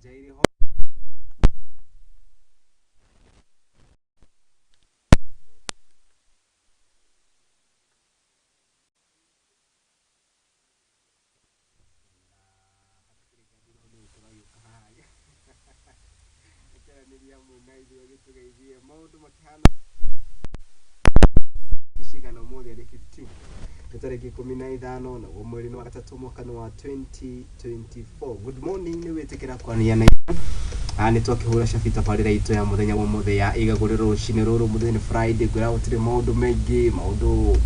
Nganja irĩ ho. Akĩaranĩria hamwe na ithuĩ agĩtũgeithie maũndũ makĩhana cigana ũmũthĩ arĩ 15 nĩ tarĩki 15 naguo mweri-inĩ wa gatatũ mwaka-inĩ wa 2024. Good morning, nĩ wĩtĩkĩra kwaria na ithuĩ. Nĩ twakĩhũra cabi tabarĩra itũ ya mũthenya wa ũmũthĩ ya igagũrĩro rũcinĩ rũrũ. Mũthenya nĩ Friday, ngwĩra gũtirĩ maũndũ maingĩ, maũndũ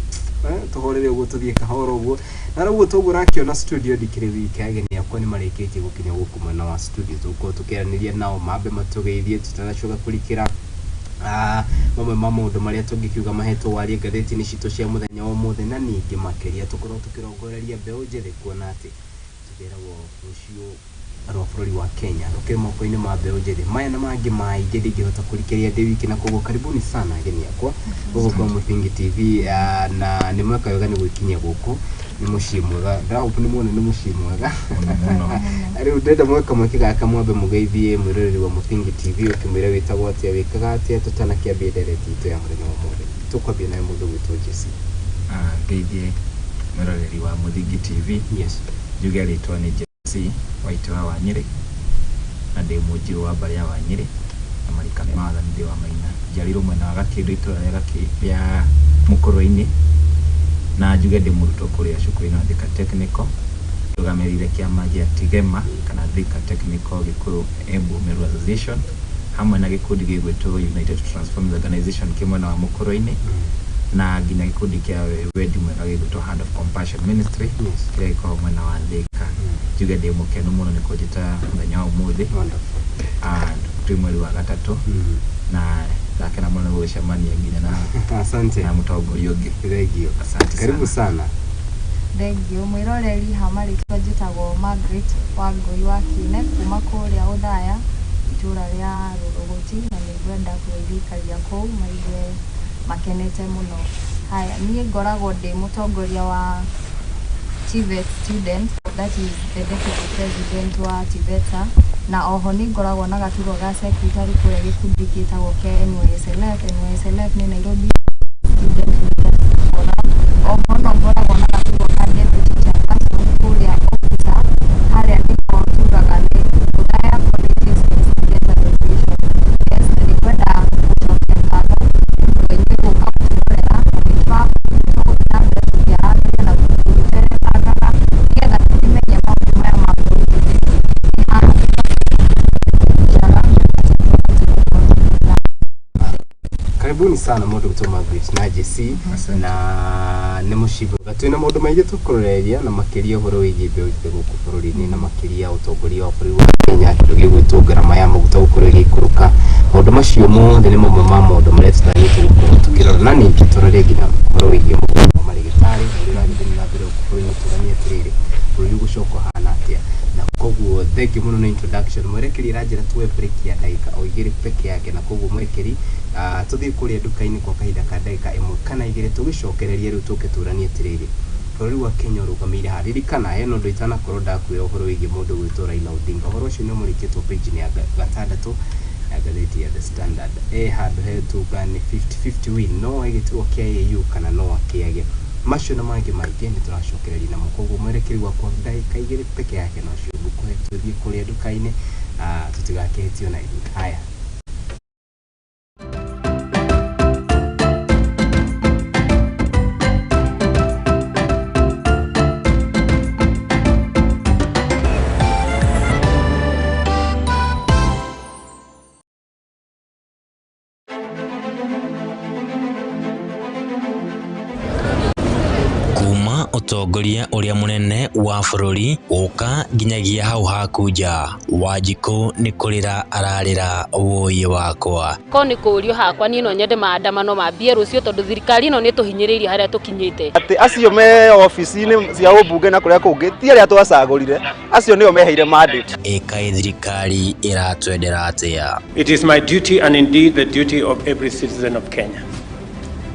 tũhorere ũguo, tũthiĩ kahora ũguo na rĩu toguo ũrakĩona studio ndikĩrĩ wiki. Ageni akwa nĩ marĩkĩtie gũkinya gũkũ mwena wa studio, tũgũkorwo tũkĩaranĩria nao mambe matũgeithie tutanacoka kũrikĩra mamwe ma maũndũ marĩa tũngĩkiuga mahetwo warie ngathĩti-inĩ citũ cia mũthenya wa ũmũthĩ, na ningĩ makĩria tũkorwo tũkĩrongoreria mbeũ njĩthĩ, kuona atĩ tũkĩragwo rũciũ rwa bũrũri wa Kenya rũkĩrĩ moko-inĩ ma mbeũ njĩthĩ. Maya na mangĩ maingĩ ndingĩhota kũrikĩria ndĩ wiki, na koguo karibuni sana ageni akwa gũkũ kwa Mũthingi TV. Na nĩ mweka wega nĩ gwĩkinyia gũkũ, nĩ mũciĩ mwega, ndahope nĩ muona nĩ mũciĩ mwega. Rĩu ndĩrenda mweka mweke gaka mwambe mũgeithie mwĩroreri wa Mũthingi TV, ũkĩmwĩra wĩtagwo atĩa, wĩkaga atĩa, tũtanakĩambia ndereti itũ ya mũthenya wa ũmũthĩ. Tũkwambia nawe mũndũ gwĩtwo Jesse. Ngeithie mwĩroreri wa Mũthingi TV. Njuge rĩtwa nĩ Jesse Waitĩ wa Wanyĩrĩ na ndĩ mũnjirũ wa mbarĩ ya Wanyĩrĩ na marika ma wathani ndĩ wa Maina. Njiarĩirwo mwena wa Gakĩndũ, itũra rĩa rĩa Mũkũrwe-inĩ, na njuge ndĩ mũrutwo kũrĩa cukuru-inĩ wa Thika Technical, ndũgamĩrĩire kĩama gĩa Tigema kana Thika Technical Gĩkũyũ Embu Meru Association hamwe na gĩkundi gĩgwĩtwo United to Transform the Organization kĩ mwena wa Mũkũrwe-inĩ, na nginya gĩkundi kĩa wendi mwega gĩgwĩtwo Hand of Compassion Ministry kĩrĩa gĩkoragwo mwena wa Thika. Njuge ndĩ mũkenu mũno nĩ kũnjĩta mũthenya wa ũmũthĩ. Twĩ mweri wa gatatũ na ndakena mũno nĩ gũgĩcemania nginya na Asante. na mũtongoria ũngĩ. Thengio. Asante. Karibu sana. Sana. Thengio mwĩroreri. Ha marĩtwa njĩtagwo Margaret Wangũi wa Kine kuma kũrĩa Ũthaya, itũra rĩa Rũrũgũti, na nĩ ngwenda kũgeithia kũu maigue makenete mũno. Haya, niĩ ngoragwo ndĩ mũtongoria wa TVET student, that is the deputy president wa TVETA, na oho nĩ ngoragwo na gaturwa ga secretary kũrĩa gĩkundi gĩtagwo kĩa NYSLF. NYSLF nĩ Nairobi Student Leaders Forum. Oho no ngoragwo na gaturwa ka deputy chairperson kũrĩa OKUSA, harĩa nĩho tugaga nĩ Othaya Colleges and Students Association. Yes, na nĩ ngwenda gũcokia ngatho nĩ ũndũ wa inyuĩ gũka gũtwĩrorera, na nĩ tũgũthiĩ na mbere tũkĩaranĩria na tũgĩteretangaga nĩgetha tũkĩmenye maũndũ maya ma mbeũ njĩthĩ nĩ ha tũbatiĩ Karibuni sana mũndũ gwĩtwo Margaret na Jesse. Asante. Na nĩ mũciĩ mwega, twĩna maũndũ maingĩ tũkũroreria na makĩria ũhoro wĩgiĩ mbeũ njĩthĩ gũkũ bũrũri-inĩ, na makĩria ũtongoria wa bũrũri wa Kenya, kĩndũ gĩgwĩtwo ngarama ya maguta gũkorwo ĩgĩikũrũka. Maũndũ macio mothe nĩ mamwe ma maũndũ marĩa tũtanyĩte gũkorwo tũkĩrora, na ningĩ tũrore nginya ũhoro wĩgiĩ mũgomo wa marĩgĩtarĩ ũrĩa ũragĩthiĩ na mbere gũkũ bũrũri-inĩ, tũranie atĩrĩrĩ, bũrũri ũgũcoka ũhana atĩa. Na koguo thengiũ mũno nĩ introduction. Mwerekeri aranjĩra tuoe break ya ndagĩka o 2 peke yake, na koguo mwerekeri, tũthiĩ kũrĩa nduka-inĩ kwa kahinda ka ndagĩka 1 kana 2, tũgĩcokererie rĩu tũke tũranie atĩrĩrĩ, bũrũri wa Kenya ũrũgamĩire ha. Ririkana hena ũndũ itanakorwo ndakwĩra ũhoro wĩgiĩ mũndũ gwĩtwo Raila Odinga. Ũhoro ũcio nĩ ũmũrĩkĩtwo page-inĩ ya gatandatũ ya ngathĩti ya The Standard. E handũ hetuga nĩ 50-50 win, no agĩturwo kĩa AU kana no akĩage. Macio na mangĩ maingĩ nĩ tũracokereria namo, koguo mwerekeri wakwa, ndagĩka 2 peke yake nocio ngũkũhe tũthiĩ kũrĩa nduka-inĩ, tũtigakĩhĩtio na ithuĩ. Haya. Kuma ũtongoria ũrĩa mũnene wa bũrũri gũka nginyagia hau haku nja, Wanjikũ nĩ kũrĩra ararĩra wũiĩ wakwa. Ko nĩ kũũrio hakwa, niĩ no nyende maandamano mambie rũciũ tondũ thirikari ĩno nĩ ĩtũhinyĩrĩirie harĩa tũkinyĩte. Atĩ acio me obici-inĩ cia ũmbunge na kũrĩa kũngĩ ti arĩa twacagũrire, acio nĩo meheire mandate. Ĩkaĩ thirikari ĩratwendera atĩa? It is my duty, and indeed the duty of every citizen of Kenya,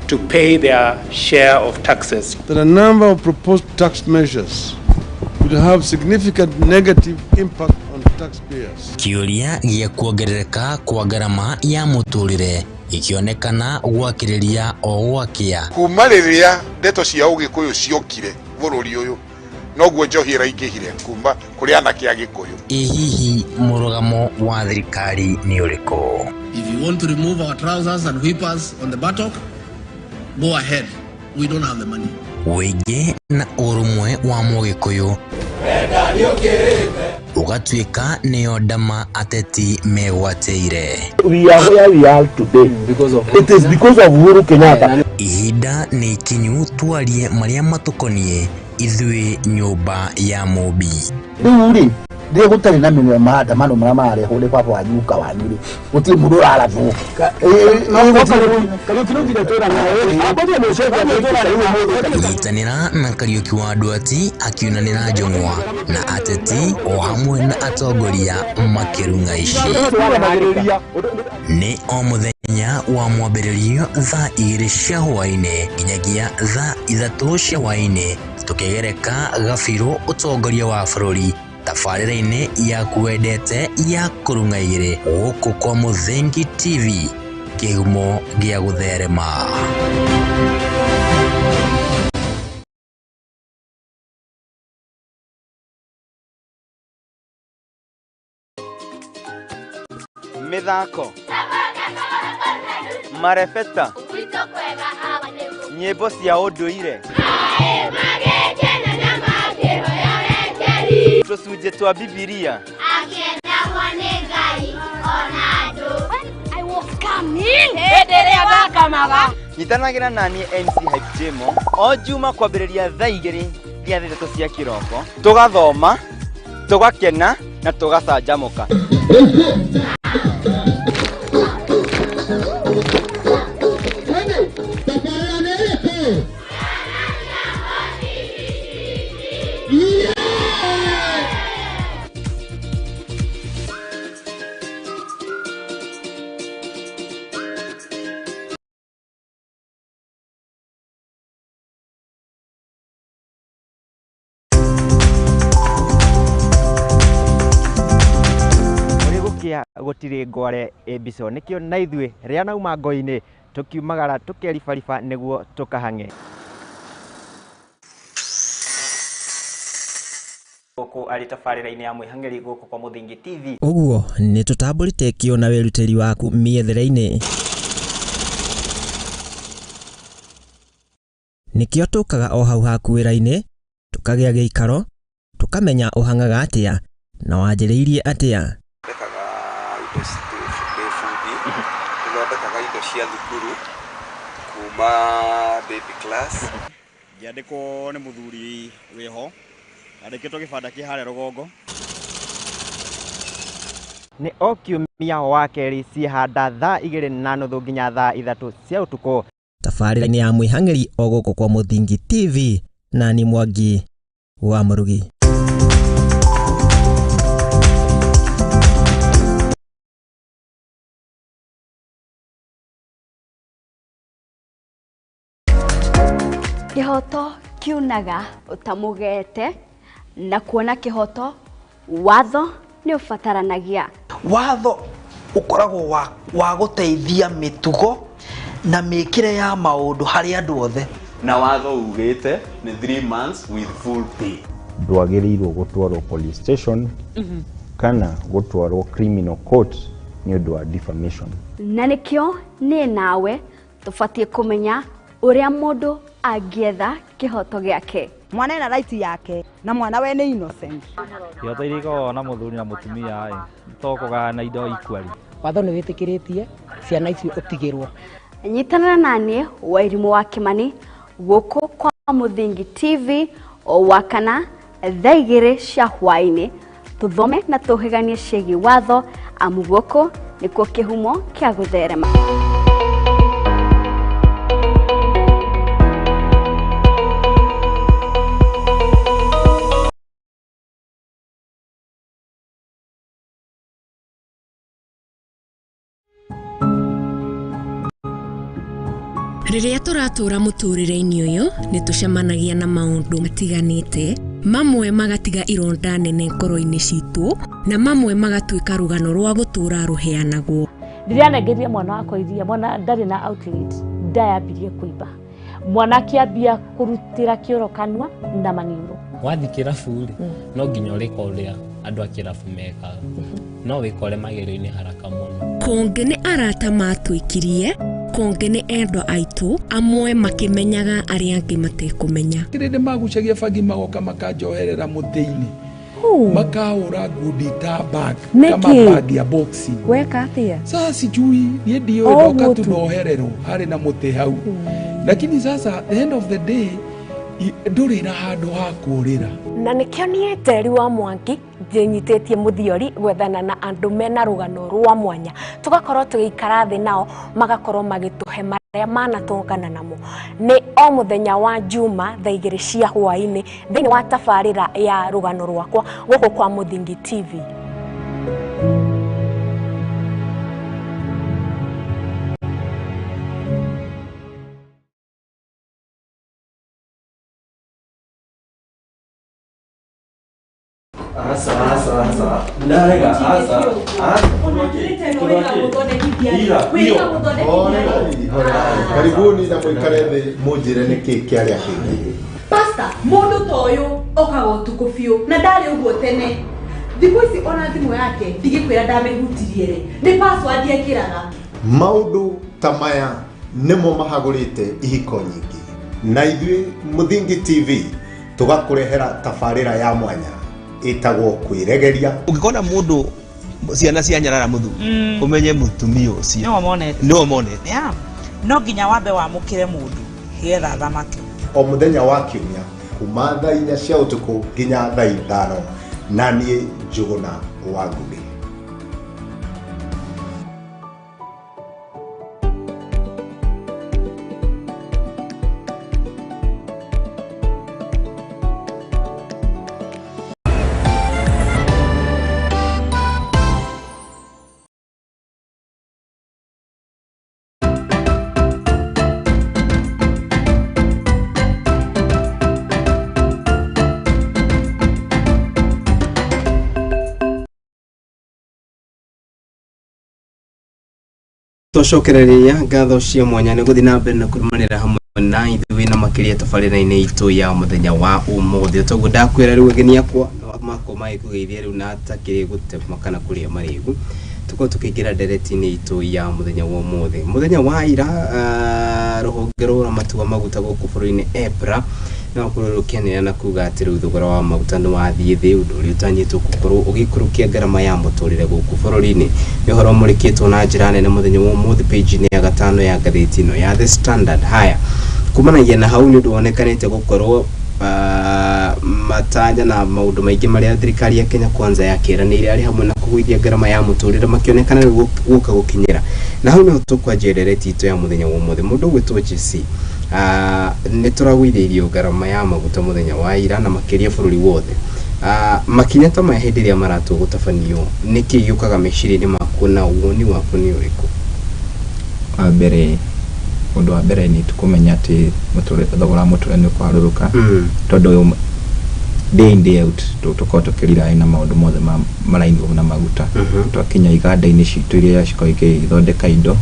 to pay their share of taxes. That a number of proposed tax measures will have significant negative impact on taxpayers. Kĩũria gĩa kuongerereka kwa ngarama ya mũtũrĩre gĩkĩonekana gwakĩrĩria o gwakĩa. Kuma rĩrĩa ndeto cia ũgĩkũyũ ciokire bũrũri ũyũ, noguo njohi ĩraingĩhire kuma kũrĩ anake a Gĩkũyũ. Ĩ hihi mũrũgamo wa thirikari nĩ ũrĩkũ? If you want to remove our trousers and whip us on the buttock, go ahead. We don't have the money. Wĩingĩ na ũrũmwe wa mũgĩkũyũ ũgatuĩka nĩyo ndama ateti megwatĩire. We are where we are today because of it is because of Uhuru Kenyatta. Ihinda nĩ ikinyu twarie marĩa matũkoniĩ ithuĩ nyũmba ya Mũmbi. Rĩu rĩ, rĩrĩa gũtarĩ na mĩnwe maandamano marĩa mararehwo nĩ baba wanyu guka wanyu rĩ, gũtirĩ mũndũ ũrarathwo. Nyitanĩra na Kariũki wa Nduati akiunanĩra njũng'wa na ateti o hamwe na atongoria makĩrung'a ici. Nĩ o mũthenya wa mwambĩrĩrio thaa 2 cia hwaĩ-inĩ nginyagia thaa 3 cia hwaĩ-inĩ tũkĩgereka gabirũ ũtongoria wa bũrũri tabarĩra-inĩ yaku wendete ya kũrung'a igĩrĩ gũkũ kwa Mũthingi TV, kĩhumo gĩa gũtherema. Mĩthako, marebeta, nyĩmbo cia ũndũire, tũcunjĩ twa Bibilia. Nyitanagĩra naniĩ MC Hype Jemo o Juma kwambĩrĩria thaa 2 nginya thaa 3 cia kĩroko, tũgathoma, tũgakena na tũgacanjamũka. Gũtirĩ ngware ĩmbico nĩkĩo na ithuĩ rĩa nauma ngo-inĩ tũkiumagara tũkeribariba nĩguo tũkahang'e. Gũkũ arĩ tabarĩra-inĩ ya mwĩhang'eri gũkũ kwa Mũthingi TV. Ũguo nĩ tũtambũrĩte kĩo na wĩrutĩri waku mĩethere-inĩ. Nĩkĩo tũkaga o hau haku wĩra-inĩ, tũkagĩa gĩikaro, tũkamenya ũhang'aga atĩa na wanjĩrĩirie atĩa. Thondekaga indo cia thukuru kuma baby class. Ngĩandĩkwo nĩ mũthuri wĩho, andĩkĩtwo gĩbanda kĩ harĩa rũgongo. Nĩ o kiumia wa kerĩ ciĩhanda thaa 2:30 nginya thaa 3 cia ũtukũ. Tabarĩra-inĩ ya mwĩhang'eri o gũkũ kwa Mũthingi TV, na ni Mwangi wa Mũrugi. Kĩhoto kiunaga ũtamũgete na kuona kĩhoto watho nĩ ũbataranagia. Watho ũkoragwo wa gũteithia mĩtugo na mĩkĩre ya maũndũ harĩ andũ othe. Na watho ugĩte nĩ 3 months with full pay. Ndwagĩrĩirwo gũtwarwo police station kana gũtwarwo criminal court nĩ ũndũ wa defamation. Na nĩkĩo niĩ nawe tũbatiĩ kũmenya ũrĩa mũndũ angĩetha kĩhoto gĩake. Mwana ena right yake na mwana we nĩ innocent. Kĩhoto iria ikoragwo na mũthuri na mũtumia ĩ to kũgayana indo equally. Watho nĩ wĩtĩkĩrĩtie ciana icio ũtigĩrwo. Nyitanĩra naniĩ Wairimũ wa Kĩmani gũkũ kwa Mũthingi TV o wakana thaa 2 cia hwaĩ-inĩ tũthome na tũhĩganie ciĩgiĩ watho amu gũkũ nĩkuo kĩhumo kĩa gũtherema. Rĩrĩa tũratũra mũtũrĩre-inĩ ũyũ nĩ tũcemanagia na maũndũ matiganĩte Mamwe magatiga ironda nene ngoro-inĩ citũ na mamwe magatuĩka rũgano rwa gũtũũra rũheanagwo. Ndĩranengeria mwana wakwa iria, mwana ndarĩ na outlet, ndayambirie kũimba, mwana akĩambia kũrutĩra kĩoro kanua na maniũrũ. Wathiĩ kĩrabu rĩ, no nginya ũrĩka ũrĩa andũ a kĩrabu mekaga, no wĩkore magerio-inĩ haraka mũno. Kũngĩ nĩ arata matwĩkirie, kũngĩ nĩ endwa aitũ, amwe makĩmenyaga arĩa angĩ matekũmenya. Kĩrĩndĩ magucagia bangi magoka makanjoherera mũtĩ-inĩ, makaũra ngundi ta bag kama Nĩkĩ? bag ya boxing. Weka atia? Sasa sijui niĩ ndiũĩ, O ndoka ũguo tu tu. nohererwo harĩ na mũtĩ hau, lakini sasa the end of the day ndũrĩ na handũ ha kũũrĩra. Na nĩkĩo niĩ Njeri wa Mwangi ndĩnyitĩtie mũthiori gwethana na andũ mena rũgano rwa mwanya, tũgakorwo tũgĩikara thĩ nao magakorwo magĩtũhe marĩa manatũngana namo. Nĩ o mũthenya wa Juma thaa 2 cia hwaĩ-inĩ thĩinĩ wa tabarĩra ya rũgano rwakwa gũkũ kwa Mũthingi TV. Aca, aca, aca. Ndarega, aca. Karibuni na mũikare thĩ mũnjĩre nĩkĩ kĩarĩa kĩngĩ. Pasta, mũndũ ta ũyũ okaga ũtukũ biũ na ndarĩ ũguo tene. Thikũ ici ona thimũ yake ndigĩkwĩra ndamĩhutirie rĩ, nĩ password ekĩraga. Maũndũ ta maya nĩmo mahagũrĩte ihiko nyingĩ, na ithuĩ Mũthingi TV tũgakũrehera tabarĩra ya mwanya ĩtagwo kwĩregeria. Ũngĩkona mũndũ ciana cia nyarara mũthuri, ũmenye mũtumia ũcio nĩwe monete. Nĩwe monete. Yeah. No nginya wambe wamũkĩre mũndũ nĩgetha athamake. O mũthenya wa kiumia kuma thaa 4 cia ũtukũ nginya thaa 5, na niĩ Njũgũna wa Ngũgĩ. Twacokereria ngatho cia mwanya nĩ gũthiĩ na mbere na kũrũmanĩra hamwe na ithuĩ na makĩria tabarĩra-inĩ itũ ya mũthenya wa ũmũthĩ. Toguo ndakwĩra rĩu ageni akwa makwa magĩkũgeithia rĩu na atakĩrĩ gũtema kana kũrĩa marĩgu, tũkorwo tũkĩingĩra ndereti-inĩ itũ ya mũthenya wa ũmũthĩ. Mũthenya wa ira, rũhonge rwa ũramati wa maguta gũkũ bũrũri-inĩ EPRA no gũkorwo rũkĩanĩrĩra na kuga atĩ rĩu thogora wa maguta nĩ wathiĩ thĩ, ũndũ ũrĩa ũtanyĩtwo gũkorwo ũgĩikũrũkia ngarama ya mũtũrĩre gũkũ bũrũri-inĩ. Nĩ ũhoro ũmũrĩkĩtwo na njĩra nene mũthenya wa ũmũthĩ page-inĩ ya 5 ya ngathĩti ĩno ya The Standard. Haya, kumanagia na hau nĩ ũndũ wonekanĩte gũkorwo matanya na maũndũ maingĩ marĩa thirikari ya Kenya Kwanza yakĩranĩire arĩ hamwe na kũgũithia ngarama ya mũtũrĩre makĩonekana rĩu gũka gũkinyĩra. Na hau nĩho tũkwanjia ndereti itũ ya mũthenya wa ũmũthĩ. Mũndũ ũgwĩtwo JC, nĩ tũragũithĩirio ngarama ya maguta mũthenya wa ira na makĩria bũrũri wothe. Makinya ta maya hĩndĩ ĩrĩa maratwo gũtabanio, nĩkĩ gĩũkaga meciria-inĩ maku na woni waku nĩ ũrĩkũ? Wa mbere, ũndũ wa mbere nĩ tũkũmenya atĩ thogora wa mũtũrĩre nĩ ũkũharũrũka, tondũ day in day out tũkoragwo tũkĩrira na maũndũ mothe marainwo na maguta. Twakinya iganda-inĩ citũ iria cikoragwo igĩthondeka indo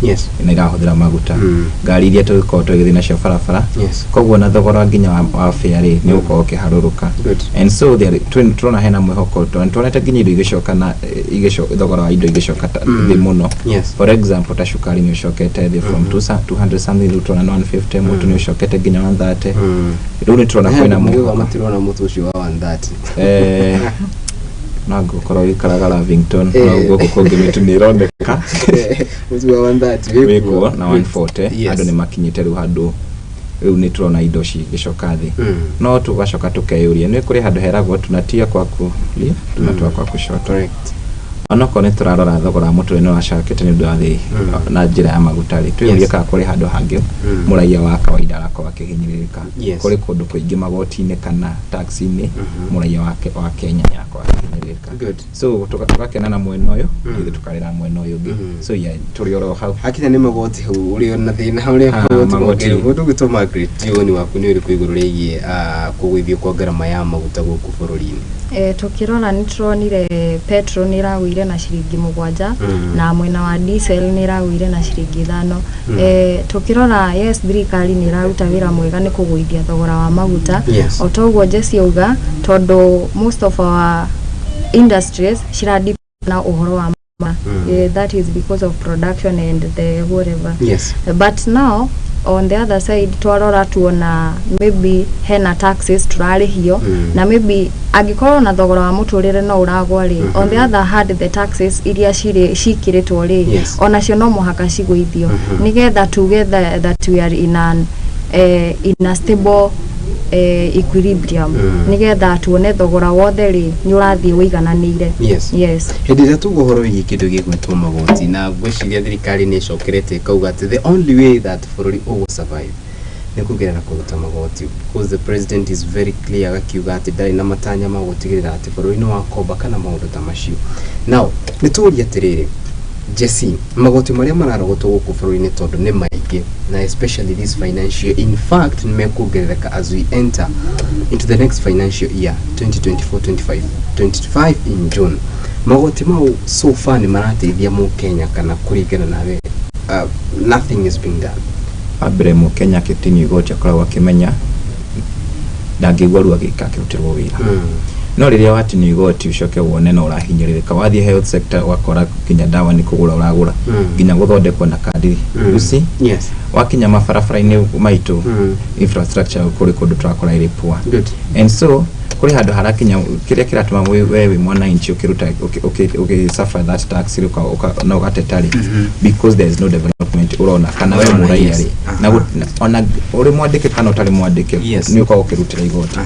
na irahũthĩra maguta, ngari iria tũgĩkoragwo tũgĩthiĩ nacio barabara, koguo na thogora nginya wa fare rĩ nĩ ũgũkorwo ũkĩharũrũka. And so there tũrona hena mwĩhoko tondũ nĩtuonete nginya indo igĩcoka na thogora wa indo igĩcoka thĩ mũno. For example, ta cukari nĩ ũcokete thĩ from 200 something, rĩu tũrona 150, mũtu nĩ ũcokete nginya 130. Rĩu nĩ tũrona kwĩna mwĩhoko. Mwĩhoko. Matirona mũtu ũcio wa 130. No ngũkorwo wĩikaraga Lavington, no gũkũ kũngĩ mĩtu nĩ ĩroneka. Mũtu wa 130 wĩkuo na 140. Andũ nĩ makinyĩte rĩu handũ rĩu nĩ tũrona indo cigĩcoka thĩ, no tũgacoka tũkeyũria nĩ kũrĩ handũ heragwo tunatia kwa kulia, tunatoa kwa kushoto. Onokorwo nĩ tũrarora thogora wa mũtũrĩre nĩ ũracakĩte nĩ ũndũ wa thĩ na njĩra ya maguta rĩ, twĩyũrie kana kũrĩ handũ hangĩ mũraiya wa kawaida arakorwo akĩhinyĩrĩrĩka. Kũrĩ kũndũ kũingĩ magoti-inĩ kana tax-inĩ mũraiya wa Kenya nĩ arakorwo akĩhinyĩrĩrĩka. So tũgakena na mwena ũyũ, ithuĩ tũkarĩra mwena ũyũ ũngĩ. So yeah, tũrĩ oro hau. Hakinya nĩ magoti hau ũrĩ na thĩna ũrĩa Ah, magoti magoti. mongererwo. Mũndũ ũgwĩtwo Margaret, woni waku nĩ ũrĩkũ igũrũ rĩgiĩ kũgũithio kwa ngarama ya maguta gũkũ bũrũri-inĩ? Tukirora nĩ tũronire petrol nĩ ĩragũire na ciringi 7 na mwena wa diesel nĩ ĩragũire na ciringi 5. Tukirora yes, thirikari nĩ ĩraruta wĩra mwega nĩ kũgũithia thogora wa maguta. O toguo Jesse auga, tondũ most of our industries cira na ũhoro wa ma that is because of production and the whatever. But now on the other side twarora tuona maybe hena taxes turarĩhio na maybe angĩkorwo na thogora wa mũtũrĩre no ũragwa rĩ, on the other hand the taxes iria cirĩ cikĩrĩtwo rĩ, onacio no mũhaka cigũithio nĩgetha tuge that we are in a stable equilibrium, nĩgetha tuone thogora wothe rĩ nĩ ũrathiĩ wĩigananĩire. Yes. Hĩndĩ ĩrĩa tuga ũhoro wĩgiĩ kĩndũ gĩgwĩtwo magoti, na ngwĩciria thirikari nĩ ĩcokerete ĩkauga atĩ the only way that bũrũri ũgũ survive nĩ kũgerera kũruta magoti, because the president is very clear, agakiuga atĩ ndarĩ na matanya ma gũtigĩrĩra atĩ bũrũri nĩ wakomba kana maũndũ ta macio. Now nĩ tũrie atĩrĩrĩ, Jesse, magoti marĩa mararogotwo gũkũ bũrũri-inĩ, tondũ nĩ maingĩ na especially this financial, in fact nĩ mekuongerereka as we enter into the next financial year 2024-25, 25 in June, magoti mau so far nĩ marateithia mũkenya kana kũringana nawe nothing is being done? Wa mbere, mũkenya akĩtinio igoti akoragwo akĩmenya ndangĩigua ruo agĩka akĩrutĩrwo wĩra. No rĩrĩa watinio igoti ũcoke wone no ũrahinyĩrĩrĩka, wathiĩ health sector ũgakora nginya ndawa nĩ kũgũra ũragũra, nginya gũthondekwo na kandi. You see? Yes. Wakinya mabarabara-inĩ maitũ, infrastructure kũrĩ kũndũ tũrakora ĩrĩ poor. And so kũrĩ handũ harakinya kĩrĩa kĩratũma we wĩ mwananchi ũkĩruta ũkĩ suffer that tax rĩ, na ũgateta rĩ, because there is no development ũrona kana we Ũrona, mũraia rĩ, na ona ũrĩ mwandĩke kana ũtarĩ mwandĩke, nĩ ũkoragwo ũkĩrutĩra igoti,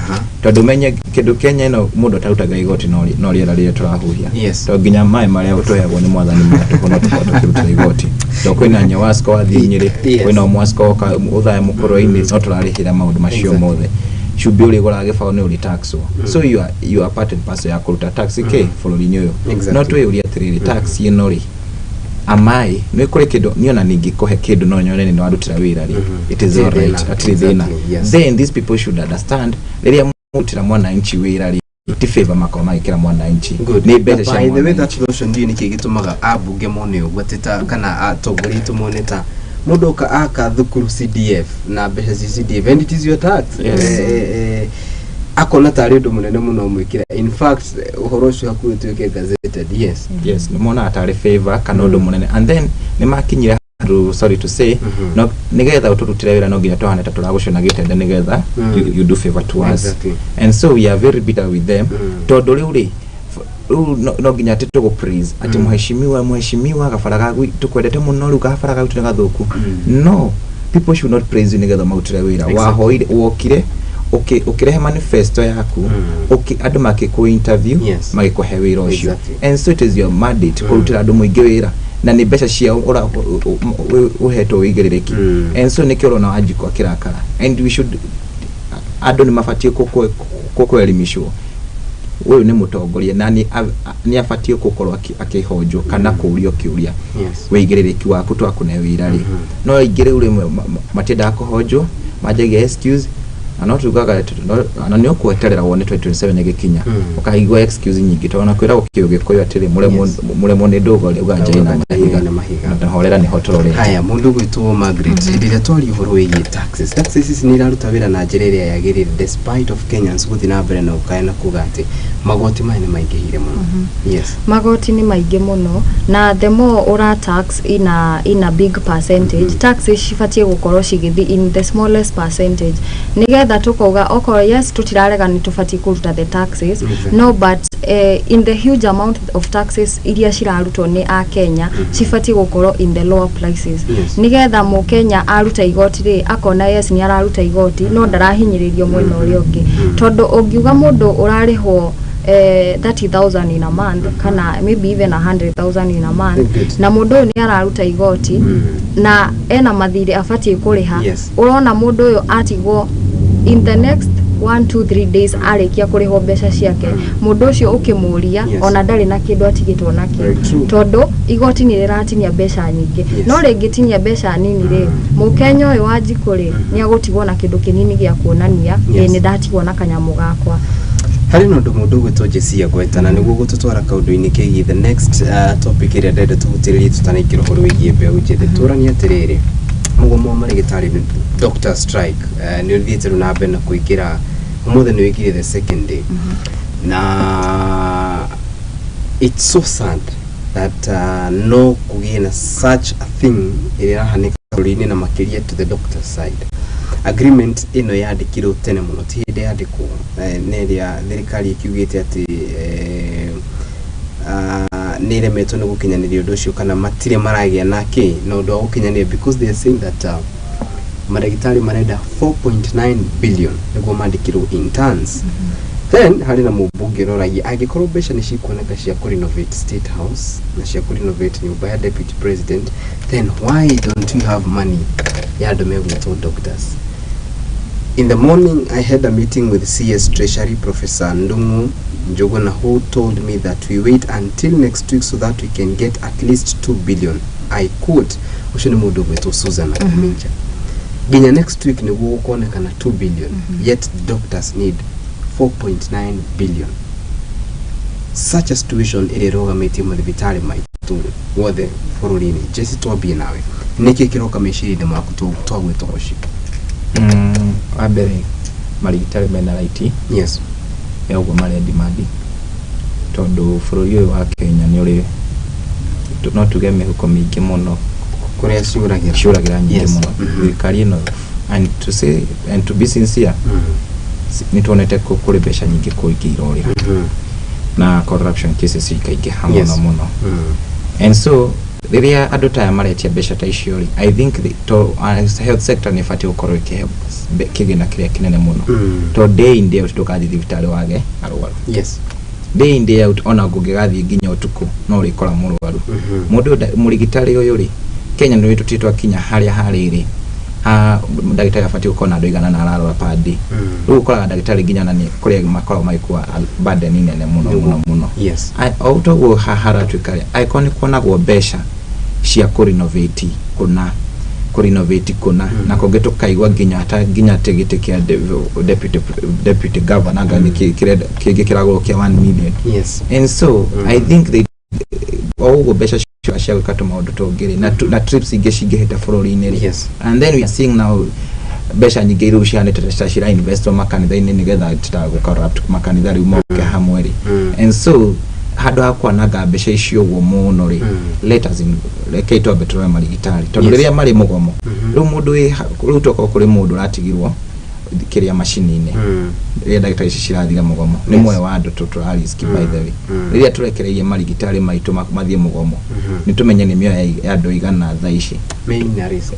tondũ menye kĩndũ Kenya ĩno mũndũ atarutaga igoti no rĩera rĩrĩa tũrahuhia, tondũ nginya maĩ marĩa tũheagwo nĩ mwathani ma tũhũ no tũkorwo tũkĩrutĩra igoti, tondũ kwĩna Nyawasco wathiĩ Nyĩrĩ, kwĩna Mwasco woka ũthaya mũkũrwe-inĩ, no tũrarĩhĩra maũndũ macio mothe. Cumbĩ ũrĩgũraga gĩbaũ nĩ ũrĩ taxwo. So you are part and parcel ya kũruta tax kĩ bũrũri-inĩ ũyũ. No twĩyũrie atĩrĩrĩ, tax ĩno rĩ, amai nĩ kũrĩ kĩndũ niĩ ona ningĩkũhe kĩndũ no nyone nĩ warutĩra wĩra rĩ, it is Hatirĩ alright, thĩna. hatirĩ thĩna. Then these people should understand, rĩrĩa mũrutĩra mwananchi wĩra rĩ, ti favor makorwo magĩkĩra mwananchi, nĩ mbeca cia By the way, mwananchi. that notion, ndiũĩ nĩkĩ gĩtũmaga ambunge mone ũguo atĩ ta kana atongoria aitũ mone ta mũndũ oka aka thukuru CDF na mbeca cia CDF, and it is your tax, akona tarĩ ũndũ mũnene mũno mwĩkĩra. In fact, ũhoro ũcio hakuhĩ ũtuĩke gazetted. Yes. Yes, nĩ monaga tarĩ favor kana ũndũ mũnene, and then nĩ makinyire handũ, sorry to say, no nĩgetha ũtũrutĩre wĩra no nginya tũhane ta tũragũcũna gĩtende nĩgetha you do favor to us. And so we are very bitter with them, tondũ rĩu rĩ, rĩu no nginya atĩ tũgũ praise atĩ mheshimiwa, mheshimiwa, gabara ga tũkwendete mũno, rĩu gabara ga gwitũ nĩ gathũku. No people should not praise you nĩgetha marutĩre wĩra. Wahoire, wokire ũkĩrehe manifesto yaku, andũ makĩkũ interview, magĩkũhe wĩra ũcio. And so it is your mandate kũrutĩra andũ mũingĩ wĩra, na nĩ mbeca ciao ũhetwo wĩigĩrĩrĩki. And so nĩkĩo ũrona Wanjikũ akĩrakara, and we should, andũ nĩ mabatiĩ kũelimishwo ũyũ nĩ mũtongoria na nĩ abatiĩ gũkorwo akĩhonjwo kana kũũrio kĩũria, wĩigĩrĩrĩki waku twakũne wĩra rĩ. No aingĩ rĩu rĩmwe matiendaga kũhonjwo, manjagia excuse, na no tugaga na nĩ ũkweterera wone 2027 ĩgĩkinya, ũkaigua excuse nyingĩ, tondũ ona kwĩragwo kĩũ gĩkũyũ atĩrĩ, mũremwo mũremwo nĩ ndũgo ũganja ina mahiga, na horera nĩho tũrorete. Haya, mũndũ gwĩtwo Margaret, hĩndĩ ĩrĩa twaria ũhoro wĩgiĩ taxes, taxes ici nĩ iraruta wĩra na njĩra ĩrĩa yagĩrĩire, despite of Kenyans gũthiĩ na mbere na gũkaya na kuga atĩ magoti maya nĩ maingĩhire mũno? Yes. Magoti nĩ maingĩ mũno, na the more ũra tax in a big percentage, taxes cibatiĩ gũkorwo cigĩthiĩ in the smallest percentage, nĩgetha tũkauga okorwo yes, tũtirarega nĩ tũbatiĩ kũruta the taxes, no but in the huge amount of taxes iria cirarutwo nĩ akenya, cibatiĩ gũkorwo in the lower prices, nĩgetha mũkenya aruta igoti rĩ, akona yes, nĩ araruta igoti no ndarahinyĩrĩrio mwena ũrĩa ũngĩ, tondũ ũngiuga mũndũ ũrarĩhwo 30,000 in a month kana maybe even 100,000 in a month, Good. na mũndũ ũyũ nĩ araruta igoti na ena mathirĩ abatiĩ kũrĩha, ũrona mũndũ ũyũ atigwo in the next 1 2 3 days arĩkia kũrĩhwo mbeca ciake, mũndũ ũcio ũkĩmũria, ona ndarĩ na kĩndũ atigĩtwo nakĩo, Very true. tondũ igoti nĩ rĩratinia mbeca nyingĩ. No rĩngĩtinia mbeca nini rĩ, mũkenya ũyũ wa njikũ rĩ, nĩ agũtigwo na kĩndũ kĩnini gĩa kuonania, ĩ nĩ ndatigwo na kanyamũ gakwa. Harĩ na ũndũ mũndũ ũgwĩtwo Jessie agweta na nĩguo gũtũtwara kaũndũ-inĩ kegiĩ the next topic ĩrĩa ndenda tũhutĩrĩrie tũtanaingĩra ũhoro wĩgiĩ mbeũ njĩthĩ. Tũranie atĩrĩrĩ, mũgomo wa marĩgĩtarĩ, doctor strike, nĩ ũthiĩte rĩu na mbere na kũingĩra, ũmũthĩ nĩ wĩkire the second day, na it's so sad that no kũgĩe na such a thing ĩrĩa ĩrahanĩka bũrũri-inĩ, na makĩria to the doctor side. Agreement ĩno yandĩkirwo tene mũno, ti hĩndĩ yandĩkwo, nĩ ĩrĩa thirikari ĩkiugĩte atĩ nĩ ĩremetwo nĩ gũkinyanĩria ũndũ ũcio, kana matirĩ maragĩa na kĩ na ũndũ wa gũkinyanĩria, because they are saying that mandagĩtarĩ marenda 4.9 billion nĩguo mandĩkĩrwo interns. Then harĩ na mũmbunge ũroragia angĩkorwo mbeca nĩ cikuoneka cia kũrenovate State House na cia kũrenovate nyũmba ya deputy president, then why don't we have money ya andũ megwĩtwo doctors? In the morning, I had a meeting with CS Treasury, Professor Ndungu Njuguna, who told me that we wait until next week so that we can get at least 2 billion. I quote, ũcio nĩ mũndũ ũgwĩtwo Susan Nakhumicha. Nginya next week nĩguo gũkonekana 2 billion, yet doctors need 4.9 billion. Such a situation ĩrĩa ĩrũgamĩtie mathibitarĩ maitũ wothe bũrũri-inĩ. Jesse, twambie nawe. Nĩkĩ kĩroka meciria-inĩ maku twagwĩta ũcio? Wa mbere, marigitari mena right ya ũguo marendimandi, tondũ bũrũri ũyũ wa Kenya nĩ ũrĩ, no tuge, mĩhuko mĩingĩ mũno. Kũrĩa ciũragĩra. Ciũragĩra nyingĩ mũno. Thirikari ĩno, and to say and to be sincere, nĩ tuonete kũrĩ mbeca nyingĩ kũingĩ irorĩra na corruption cases ikaingĩha mũno mũno. And so rĩrĩa andũ ta aya maretia mbeca ta icio rĩ, I think health sector nĩ ĩbatiĩ gũkorwo ĩkĩhe kĩgĩna kĩrĩa kĩnene mũno, to day in day out ndũgathiĩ thibitarĩ wage arwaru. Day in day out, ona ngũngĩgathiĩ nginya ũtukũ, no ũrĩkora mũrwaru. Mũndũ ũyũ mũrigitari ũyũ rĩ, Kenya nĩ tũtirĩ twakinya harĩa harĩrĩ ha ndagĩtarĩ abatiĩ gũkorwo na andũ aigana na ararora per day. Rĩu ũkoraga ndagĩtarĩ nginya na nĩ kũrĩa makoragwo magĩkua burden nene mũno mũno mũno. O toguo haratuĩka rĩ, angĩkorwo nĩ kuonagwo mbeca cia kũrenovate kũna, kũrenovate kũna, na kũngĩ tũkaigua nginya ta nginya atĩ gĩtĩ kĩa deputy governor anga nĩ kĩngĩ kĩragũrwo kĩa 1 million. And so I think they o ũguo mbeca cia gwĩka tũmaũndũ tũngĩ rĩ, na trips ingĩ cingĩhĩta bũrũri-inĩ rĩ. And then we are seeing now mbeca nyingĩ rĩu cihanĩte ta cira investwo makanitha-inĩ nĩgetha ta gũ-corrupt makanitha rĩu moke hamwe rĩ. And so handũ ha kwananga mbeca icio ũguo mũno rĩ, let us in, rekei twambe tũrore marigitari, tondũ rĩrĩa marĩ mũgomo rĩu, mũndũ wĩ rĩu tokorwo kũrĩ mũndũ ũratigirwo kĩrĩa macini-inĩ rĩrĩa ndagĩtarĩ ici cirathira mũgomo, nĩ muoyo wa andũ tũra risk. By the way, rĩrĩa tũrekereirie marigitari maitũ mathiĩ mũgomo, nĩ tũmenye nĩ mĩoyo ya andũ igana thaa ici Main risk.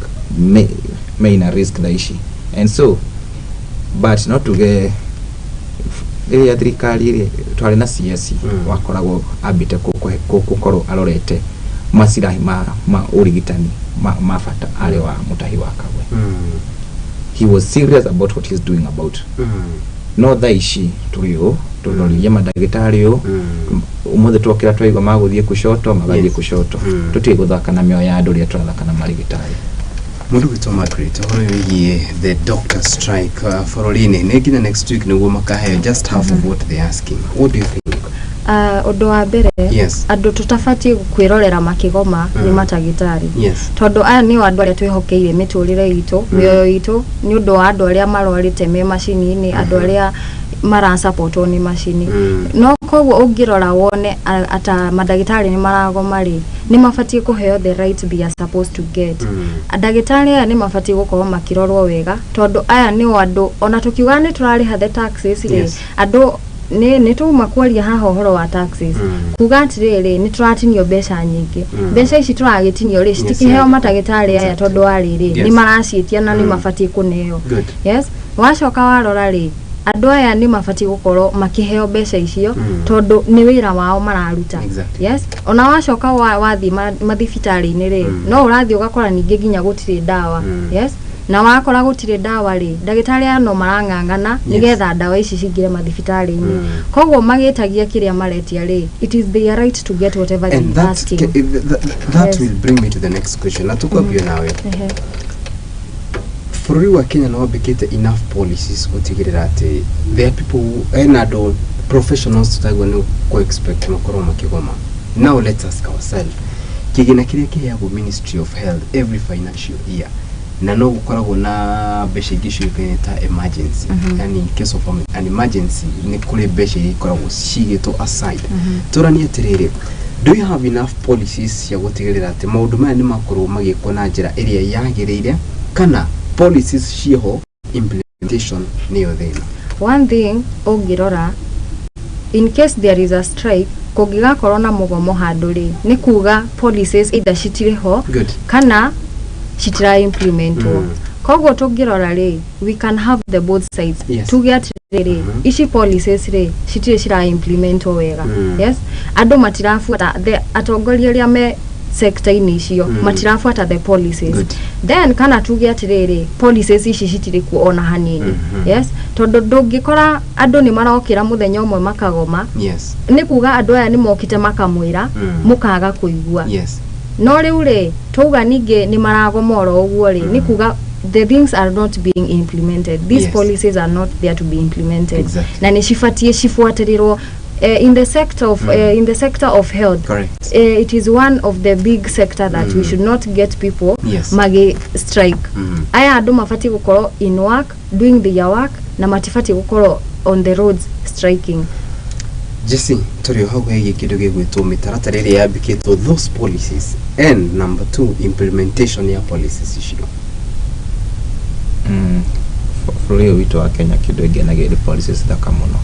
Main risk thaa ici. And so, but no tuge rĩrĩa thirikari rĩ twarĩ na CS wakoragwo ambĩte gũkorwo arorete masirahi ma ũrigitani ma bata, arĩ wa Mũtahi wa Kagwe. He was serious about what he's doing about. No thaa ici tũrĩ ũ tũroririe mandagĩtarĩ ũ ũmũthĩ twokĩra twaigua magũthiĩ kushoto, magathiĩ kushoto. Tũtige gũthaka na mĩoyo ya andũ rĩrĩa tũrathaka na marigitari. Mũndũ gwĩtwo Margaret, ũhoro wĩgiĩ the doctor strike bũrũri-inĩ, nĩ nginya next week nĩguo makaheo just half of what they asking. What do you think? Ũndũ wa mbere, andũ tũtabatiĩ kwĩrorera makĩgoma nĩ matagĩtarĩ, tondũ aya nĩo andũ arĩa twĩhokeire mĩtũrĩre itũ, mĩoyo itũ, nĩ ũndũ wa andũ arĩa marwarĩte me macini-inĩ, andũ arĩa marasapotwo nĩ macini. No koguo ũngĩrora wone ata mandagĩtarĩ nĩ maragoma rĩ, nĩ mabatiĩ kũheo the right they are supposed to get. Ndagĩtarĩ aya nĩ mabatiĩ gũkorwo makĩrorwo wega, tondũ aya nĩo andũ ona tũkiuga nĩ tũrarĩha the taxes rĩ, andũ nĩ tuma kwaria haha ũhoro wa taxes, kuga atĩrĩrĩ, nĩ tũratinio mbeca nyingĩ. Mbeca ici tũragĩtinio rĩ, citikĩheo matagĩtarĩ aya, tondũ wa rĩrĩ, nĩ maraciĩtia na nĩ mabatiĩ kũneo. Yes, wacoka warora rĩ, Andũ aya nĩ mabatiĩ gũkorwo makĩheo mbeca icio tondũ nĩ wĩra wao mararuta. Yes, ona wacoka wathiĩ mathibitarĩ-inĩ rĩ, no ũrathiĩ ũgakora ningĩ nginya gũtirĩ ndawa. Yes, na wakora gũtirĩ ndawa rĩ, ndagĩtarĩ aya no marang'ang'ana nĩgetha ndawa ici cingĩre mathibitarĩ-inĩ. Koguo magĩtagia kĩrĩa maretia rĩ, it is their right to get whatever they And that, asking. That Yes. will bring me to the next question na tukwambio nawe. Bũrũri wa Kenya nĩ wambĩkĩte enough policies gũtigĩrĩra atĩ there are people ena andũ professionals tutagwo nĩ kũ expect makorwo makĩgoma. Now let's ask ourselves, kĩgĩna kĩrĩa kĩheagwo Ministry of Health every financial year, na no gũkoragwo na mbeca ingĩ ciũĩkaine ta emergency, yani in case of an emergency nĩ kũrĩ mbeca iria ikoragwo cigĩtwo aside. Tũranie atĩrĩrĩ, do you have enough policies cia gũtigĩrĩra atĩ maũndũ maya nĩ makorwo magĩkwo na njĩra ĩrĩa yagĩrĩire, kana policies ciĩho, implementation nĩyo thĩna? One thing ũngĩrora, in case there is a strike, kũngĩgakorwo na mũgomo handũ rĩ, nĩ kuga policies either citirĩ ho kana citira implementwo. Koguo tũngĩrora rĩ, we can have the both sides. Tuge atĩrĩrĩ, ici policies rĩ, citirĩ cira implementwo wega. Yes, andũ matirabuata, the atongoria arĩa me sector-inĩ icio matirabuata the policies. Then kana tuge atĩrĩrĩ, policies ici citirĩ kuo ona hanini. Yes, tondũ ndũngĩkora andũ nĩ marokĩra mũthenya ũmwe makagoma, nĩ kuga andũ aya nĩ mokĩte makamwĩra, mũkaga kũigua. No rĩu rĩ, twauga ningĩ nĩ maragoma oro ũguo rĩ, nĩ kuga the things are not being implemented. These policies are not there to be implemented. Na nĩ cibatiĩ cibuatĩrĩrwo in the sector of health. It is one of the big sector that we should not get people magi strike. Aya andũ mabatiĩ gũkorwo in work, doing their work, na matibatiĩ gũkorwo on the roads striking. Jesse, tũrĩ o hau hegiĩ kĩndũ gĩgwĩtwo mĩtaratara ĩrĩa yambĩkĩtwo, those policies, and number two, implementation ya policies icio. Bũrũri ũyũ witũ wa Kenya, kĩndũ ĩngenagia nĩ policies thaka mũno,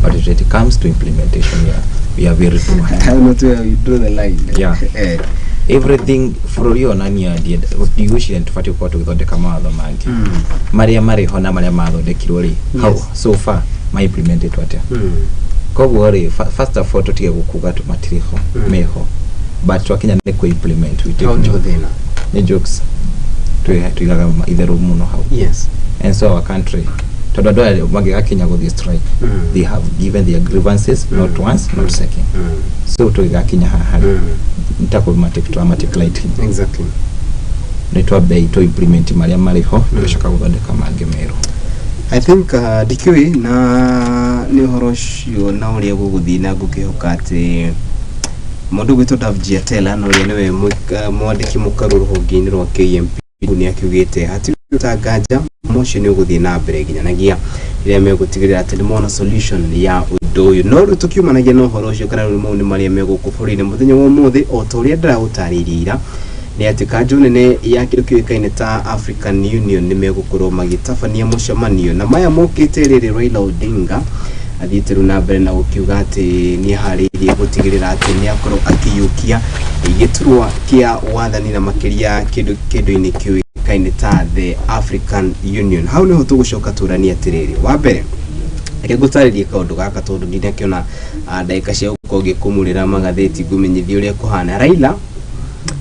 but when it comes to implementation, we are very poor. How not where you draw the line. Yeah. Everything bũrũri ũyũ onania ndigwĩciria nĩ tũbatiĩ gũkorwo tũgĩthondeka mawatho mangĩ marĩa marĩ ho na marĩa mathondekirwo rĩ, how so far ma implementetwo atĩa? Koguo rĩ, first of all, tũtige gũkuga atĩ matirĩ ho. Meho, but twakinya nĩ kũ implement, we take Hau nĩho no. thĩna. Nĩ jokes. Tuigaga itherũ mũno hau. And so our country, tondũ andũ aya mangĩgakinya gũthiĩ strike, they have given their grievances not once, not second. So tũgĩgakinya haha rĩ, nĩtakũ lightly. Nĩ twambei tũ implement marĩa marĩ ho, tũgĩcoka gũthondeka mangĩ merũ. I think ndikĩũĩ na nĩ ũhoro ũcio na ũrĩa gũgũthiĩ, na ngũkĩhoka atĩ mũndũ ũgwĩtwo Davji Atela, na ũrĩa nĩwe mwandĩki mũkaru rũhonge-inĩ rwa KMP, nĩ akiugĩte hatirĩ ũtanganja ũcio nĩ ũgũthiĩ na mbere nginyanagia rĩrĩa megũtigĩrĩra atĩ nĩ mona solution ya ũndũ ũyũ. No rĩu tũkiumanagia na ũhoro ũcio, kana rĩu mau nĩ marĩa megũkũ bũrũri-inĩ mũthenya wa ũmũthĩ, o ta ũrĩa ndĩragũtarĩirie ira, nĩ atĩ kanjũ nene ya kĩndũ kĩũĩkaine ta African Union nĩ megũkorwo magĩtabania mũcemanio, na maya mokĩte rĩrĩ Raila Odinga athiĩte rĩu na mbere na gũkiuga atĩ nĩ aharĩirie gũtigĩrĩra atĩ nĩ akorwo akĩiyũkia gĩturwa kĩa wathani, na makĩria kĩndũ kĩndũ-inĩ kĩũĩkaine ta the African Union. Hau nĩho tũgũcoka tũranie atĩrĩrĩ, wa mbere reke ngũtarĩrie kaũndũ gaka, tondũ ndinakĩona ndagĩka cia gũkorwo ngĩkũmũrĩra magathĩti ngũmenyithie ũrĩa kũhana. Raila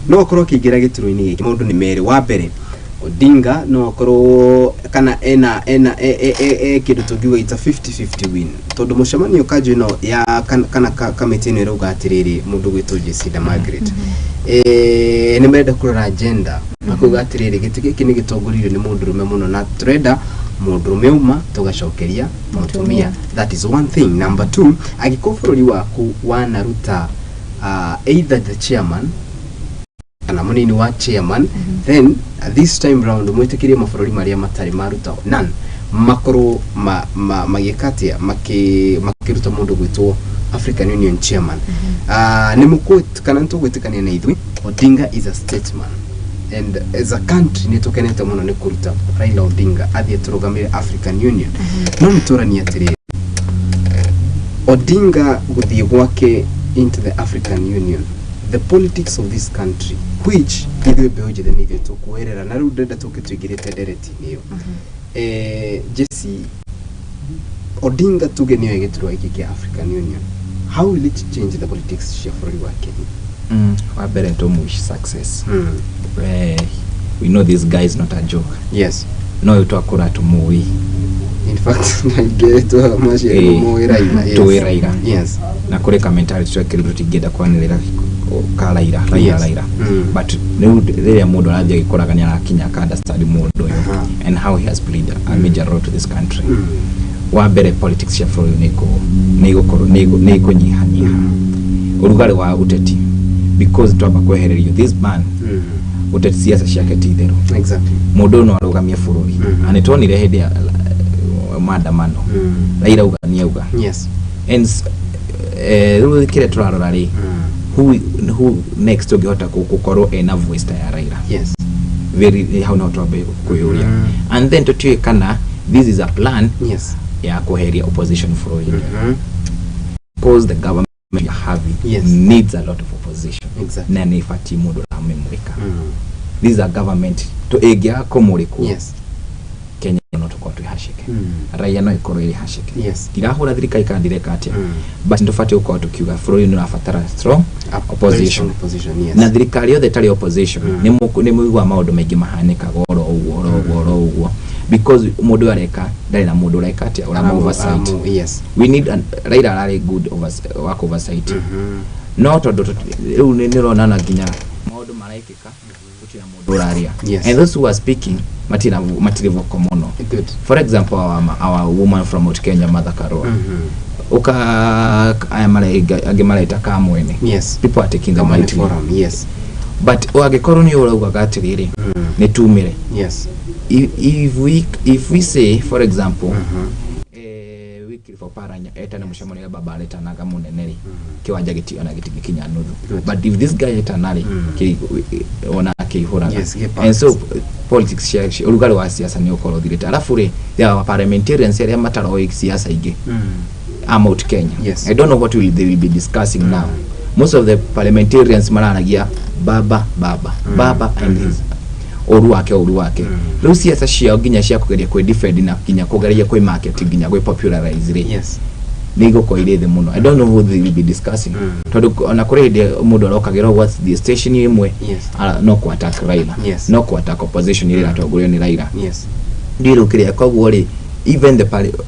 no akorwo akĩingĩra gĩturwa-inĩ gĩkĩ maũndũ nĩ merĩ. Wa mbere, Odinga no akorwo kana ena e kĩndũ tũngiuga ita 50-50 win, tondũ mũcemanio kanjũ ĩno ya kana kamĩtĩ ĩno ĩrauga atĩrĩrĩ, mũndũ gwĩtwo Jacinda Margaret, nĩ marenda kũrora agenda, makauga atĩrĩrĩ, gĩtĩ gĩkĩ nĩ gĩtongoririo nĩ mũndũrũme mũno, na tũrenda mũndũrũme auma tũgacokeria mũtumia. That is one thing. Number two, angĩkorwo bũrũri waku wanaruta either the chairman kana mũnini wa chairman, then this time round mwĩtĩkĩrie mabũrũri marĩa matarĩ maruta none makorwo magĩka atĩa, makĩruta mũndũ gwĩtwo African Union chairman. Nĩ mũkũ kana nĩ tũgwĩtĩkania na ithuĩ, Odinga is a statesman, and as a country nĩ tũkenete mũno nĩ kũruta Raila Odinga athiĩ tũrũgamĩre African Union. No nĩ tũranie atĩrĩrĩ, Odinga gũthiĩ gwake into the African Union, the politics of this country, which ithuĩ mbeũ njĩthĩ nĩ ithuĩ tũkuoerera, na rĩu ndĩrenda tũke tũingĩrĩte ndereti-inĩ ĩyo. Jesse, Odinga tuge nĩoe gĩturwa gĩkĩ kĩa African Union, how will it change the politics cia bũrũri wa Kenya? Wa mbere tũmwish success. We know this guy is not a joke. No ũyũ twakũra tũmũĩ. In fact, naingĩ twaciarirwo mũĩ Raila, yes. Tũĩ Raila. Na kũrĩ ka mentality twekĩrirwo tũtingĩenda kwanĩrĩra ka Raila, Raila, Raila. But rĩu rĩrĩa mũndũ arathiĩ agĩkũraga nĩ arakinya aka understand mũndũ ũyũ and how he has played a major role to this country. Wa mbere, politics cia bũrũri nĩ igũkorwo nĩ ikũnyihanyiha ũrugarĩ wa ũteti, because twamba kwehererio this man, ũteti siasa ciake ti itherũ. Mũndũ ũyũ no arũgamie bũrũri, na nĩ tuonire hĩndĩ ya maandamano Raila auga nĩ auga. And rĩu kĩrĩa tũrarora rĩ, who next ũngĩhota gũkorwo ena voice ta ya Raila? Very hau no twambe kwĩyũria. And then tũtiũĩ kana this is a plan ya kweheria opposition bũrũri-inĩ, because the government we are having needs a lot of opposition. Na nĩ ĩbatiĩ mũndũ ũramĩmũrĩka. This is a government to ĩngĩaga kũmũrĩkwo, Kenya no tũkorwo twĩ haceke. Raia no ĩkorwo ĩrĩ haceke. Ndirahũra thirikari kana ndireka atĩa, but nĩ tũbatiĩ gũkorwo tũkiuga bũrũri nĩ ũrabatara strong Very opposition. Strong opposition, yes. Na thirikari yothe ĩtarĩ opposition, nĩ mũiguaga maũndũ maingĩ mahanĩkaga oro ũguo, oro ũguo, oro ũguo, because mũndũ ũyũ areka ndarĩ na mũndũ ũreka atĩa, ũramu oversight. We need Raila ararĩ good wa oversight, no tondũ rĩu nĩ ũrona na nginya maũndũ marekĩka gũtirĩ na mũndũ ũraria. And those who are speaking matirĩ vocal mũno. For example, our woman from Mount Kenya, Martha Karua, uka aya angĩ mareta Kamwene. People are taking them Kamwene lightly. Forum, yes. But angĩkorwo nĩ ũraugaga atĩrĩrĩ, nĩ tumire, if we say, for example, Wycliffe Oparanya etane mũcemanio ũrĩa baba aretanaga mũnene rĩ, kĩwanja ona gĩtingĩkinya nuthu. But if this guy etana rĩ, ona akĩihũraga. Yes, gĩ And so politics ũrugarĩ wa siasa nĩ ũkorwo ũthirĩte. Arabu rĩ, there are parliamentarians arĩa mataroĩ siasa ingĩ a Mount Kenya. I don't know what they will be discussing now. Most of the parliamentarians mararagia baba, baba, baba and his ũru wake, ũru wake. Rĩu siasa ciao nginya cia kũgeria kwĩ defend na nginya kũgeria kwĩ market, nginya kwĩ popularize rĩ, nĩ igũkorwo irĩ thĩ mũno. I don't know what they will be discussing, tondũ ona kũrĩ hĩndĩ mũndũ arokagĩra what's the station ĩmwe, no kũ attack Raila, no kũ attack opposition ĩrĩa ĩratongorio nĩ Raila. Ndirũ kĩrĩa koguo rĩ, even the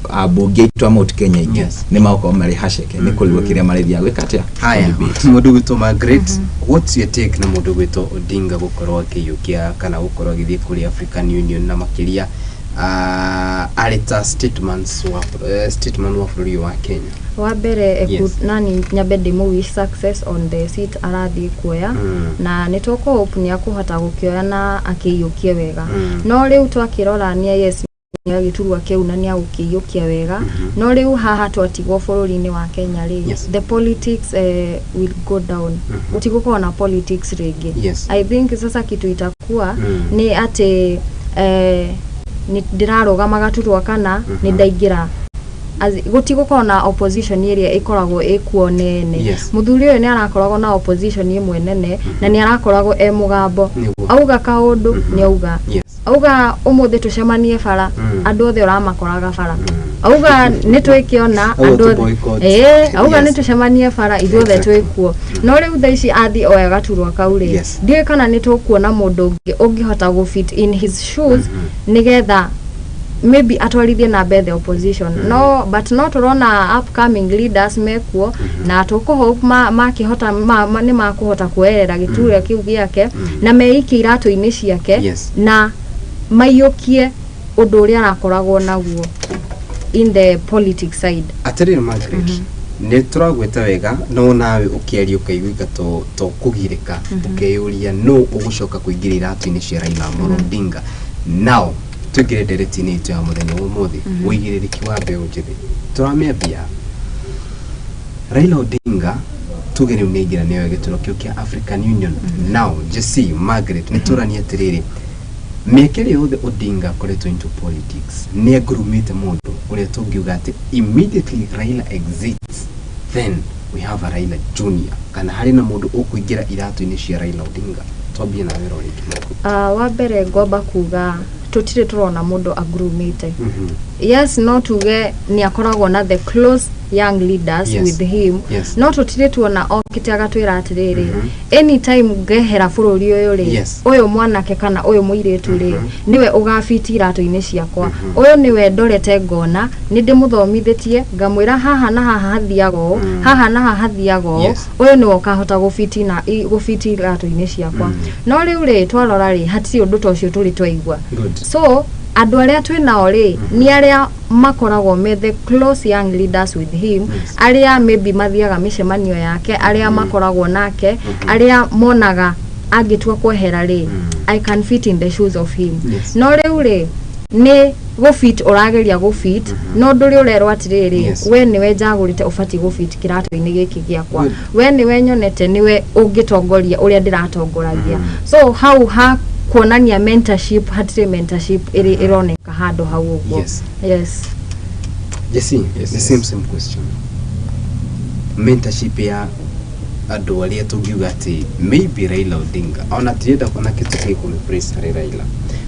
ambunge aitũ a Mount Kenya aingĩ nĩ magũkorwo marĩ haceke nĩ kũrigwo kĩrĩa marĩthiaga gwĩka atĩa. Haya, Kũ-debate. mũndũ gwĩtwo Margaret, what's your take na mũndũ gwĩtwo Odinga gũkorwo akĩiyũkia kana gũkorwo agĩthiĩ kũrĩ African Union, na makĩria arĩ ta statement wa bũrũri wa Kenya? Wa mbere, nani nyambe ndĩmũ wish success on the seat arathiĩ kuoya. Na nĩ tũkũ-hope nĩ akũhota gũkĩoya na akĩiyũkie wega. No rĩu twakĩrora nĩ, yes, nĩ gĩturwa kĩu na nĩ agũkĩiyũkia wega, no rĩu haha twatigwo bũrũri-inĩ wa Kenya rĩ, the politics will go down. Gũtigũkorwo na politics rĩngĩ. I think sasa kitu itakuwa nĩ atĩ nĩ ndĩrarũgama gaturwa kana nĩ ndaingĩra, gũtigũkorwo na opposition ĩrĩa ĩkoragwo ĩkuo nene. Mũthuri ũyũ nĩ arakoragwo na opposition ĩmwe nene na nĩ arakoragwo e mũgambo. Auga kaũndũ nĩ auga. Auga ũmũthĩ tũcemanie bara, andũ othe ũramakoraga bara. Auga nĩ twĩkĩona Auga andũ tũ othe boycott. Ĩĩ, auga nĩ tũcemanie bara, ithuothe twĩkuo. No rĩu thaa ici athi oya gaturwa kau rĩ, ndiũĩ kana nĩ tũkuona mũndũ ũngĩ ũngĩhota gũ fit in his shoes nĩgetha maybe atwarithie na mbere the opposition. No, but no tũrona upcoming leaders mekuo na tũkũhope makĩhota nĩ makũhota kuoerera gĩturwa kĩu gĩake na meikie iratũ-inĩ ciake na maiyũkie ũndũ ũrĩa arakoragwo naguo in the politics side. Atĩrĩrĩ Margaret, nĩ tũragwĩta wega, no nawe ũkĩaria ũkaiguĩka to kũgirĩka, ũkeyũria no ũgũcoka kũingĩra iratũ-inĩ cia Raila Amolo Odinga. Now tũingĩre ndereti-inĩ itũ ya mũthenya wa ũmũthĩ, ũigĩrĩrĩki wa mbeũ njĩthĩ. Tũramĩambia Raila Odinga tuge rĩu nĩ aingĩra nĩoya gĩturwa kĩu kĩa African Union. Now Jesse, Margaret, nĩ tũranie atĩrĩrĩ, mĩaka ĩrĩa yothe Odinga akoretwo into politics, nĩ angurumĩte mũndũ ũrĩa tũngiuga atĩ immediately Raila exits, then we have a Raila Junior, kana harĩ na mũndũ ũkũingĩra iratũ-inĩ cia Raila Odinga? Twambie nawe Rori Kimoko. Wa mbere ngwamba kuga Tũtirĩ tũrona mũndũ agrumĩte. Yes, no tuge nĩ akoragwo na the close young leaders with him, no tũtirĩ tuona okĩte agatwĩra atĩrĩrĩ, anytime ngehera bũrũri ũyũ rĩ, ũyũ mwanake kana ũyũ mũirĩtu rĩ, nĩwe ũgabiti iratũ-inĩ ciakwa, ũyũ nĩwe ndorete ngona nĩ ndĩmũthomithĩtie ngamwĩra haha na haha hathiaga ũũ, haha na haha hathiaga ũũ, ũyũ nĩwe ũkahota gũbiti na gũbiti iratũ-inĩ ciakwa. No rĩu rĩ, twarora rĩ, hatirĩ ũndũ ta ũcio tũrĩ twaigua. So andũ arĩa twĩ nao rĩ, nĩ arĩa makoragwo me the close young leaders with him, arĩa maybe mathiaga mĩcemanio yake, arĩa makoragwo nake, arĩa monaga angĩtua kwehera rĩ, I can fit in the shoes of him. No rĩu rĩ, nĩ gũfit ũrageria gũfit, no ndũrĩ ũrerwo atĩrĩrĩ, we nĩwe njagũrĩte ũbatiĩ gũfit kĩratũ-inĩ gĩkĩ gĩakwa, we nĩwe nyonete nĩwe ũngĩtongoria ũrĩa ndĩratongoragia. So hau ha kuonania mentorship, hatirĩ mentorship ĩrĩ ĩroneka handũ hau ũguo. Yes. Jesse, the same question. Mentorship ya andũ arĩa tũngiuga atĩ maybe Raila Odinga, ona tirenda ona kĩtũ gĩkũmĩpraise harĩ Raila,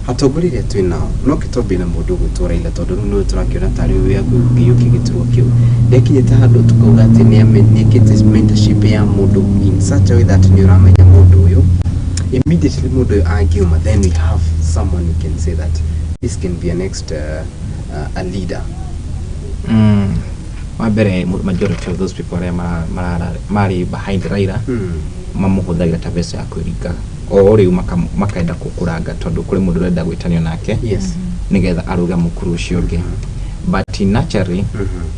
atongoria arĩa twĩ nao no kĩtwambie na mũndũ ũgwĩtwo Raila, tondũ rĩu nĩwe tũrakĩona tarĩ we ũkĩiyũkia gĩturwa kĩu, nĩakinyĩte handũ tukauga atĩ nĩekĩte mentorship ya mũndũ in such a way that nĩ ũramenya mũndũ ũyũ, immediately mũndũ ũyũ angiuma, then we have someone who can say that this can be a next a leader? Wa mbere, majority of those people arĩa marĩ behind Raila mamũhũthagĩra ta mbeca ya kwĩringa o rĩu, makaenda kũkũranga tondũ kũrĩ mũndũ ũrenda gwĩtanio nake nĩgetha arũge mũkuru ũcio ũngĩ. But naturally,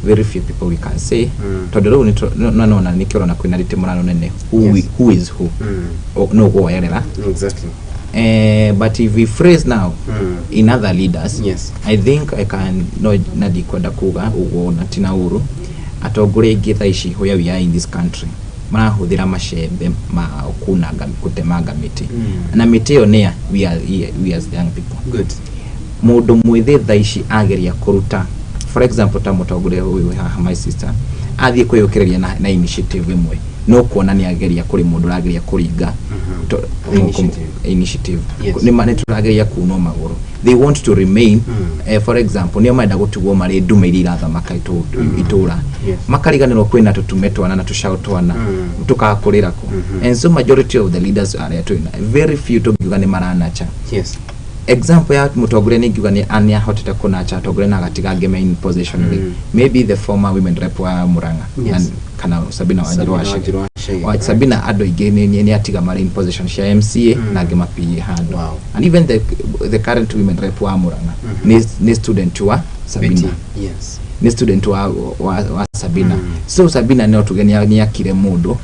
very few people we can say, tondũ rĩu no nona nĩkĩo ũrona kwĩna rĩtĩmũrano nene, who, who is who, no ũgwoerera. But if we phrase now in other leaders, I think I can, no, na ndikwenda kuga ũguo na tina ũru, atongoria aingĩ thaa ici where we are in this country marahũthĩra macembe ma kunanga kũtemanga mĩtĩ, na mĩtĩ ĩyo nĩ ya we as young people. Mũndũ mwĩthĩ thaa ici ageria kũruta, for example, ta mũtongoria ũyũ haha, my sister, athiĩ kwĩyũkĩrĩria na initiative ĩmwe, no kuona nĩ ageria kũrĩ mũndũ ũrageria kũringa Initiative. Initiative. Nĩ tũrageria kunwo magũrũ. They want to remain, for example, nĩo marenda gũtigwo marĩ ndume iria irathamaka itũra, makariganĩrwo kwĩna tũtume twana na tũcaũ twana tũkakũrĩra kũ. And so majority of the leaders arĩa twĩna, very few tũngiuga nĩ maranacha. Example ya mũtongoria nĩ ngiuga nĩ ahotete kũnacha atongoria na agatiga angĩ me in position rĩ, maybe the former women rep wa Murang'a, kana Sabina Wanjiru Sabina wa Chege. Wanjiru wa Chege, Wa Sabina, andũ aingĩ nĩ atiga marĩ in position cia MCA na angĩ ma PA handũ. And even the current women rep wa Murang'a nĩ student wa Sabina. Betty. Nĩ student wa Sabina. So Sabina no tuge nĩ akire mũndũ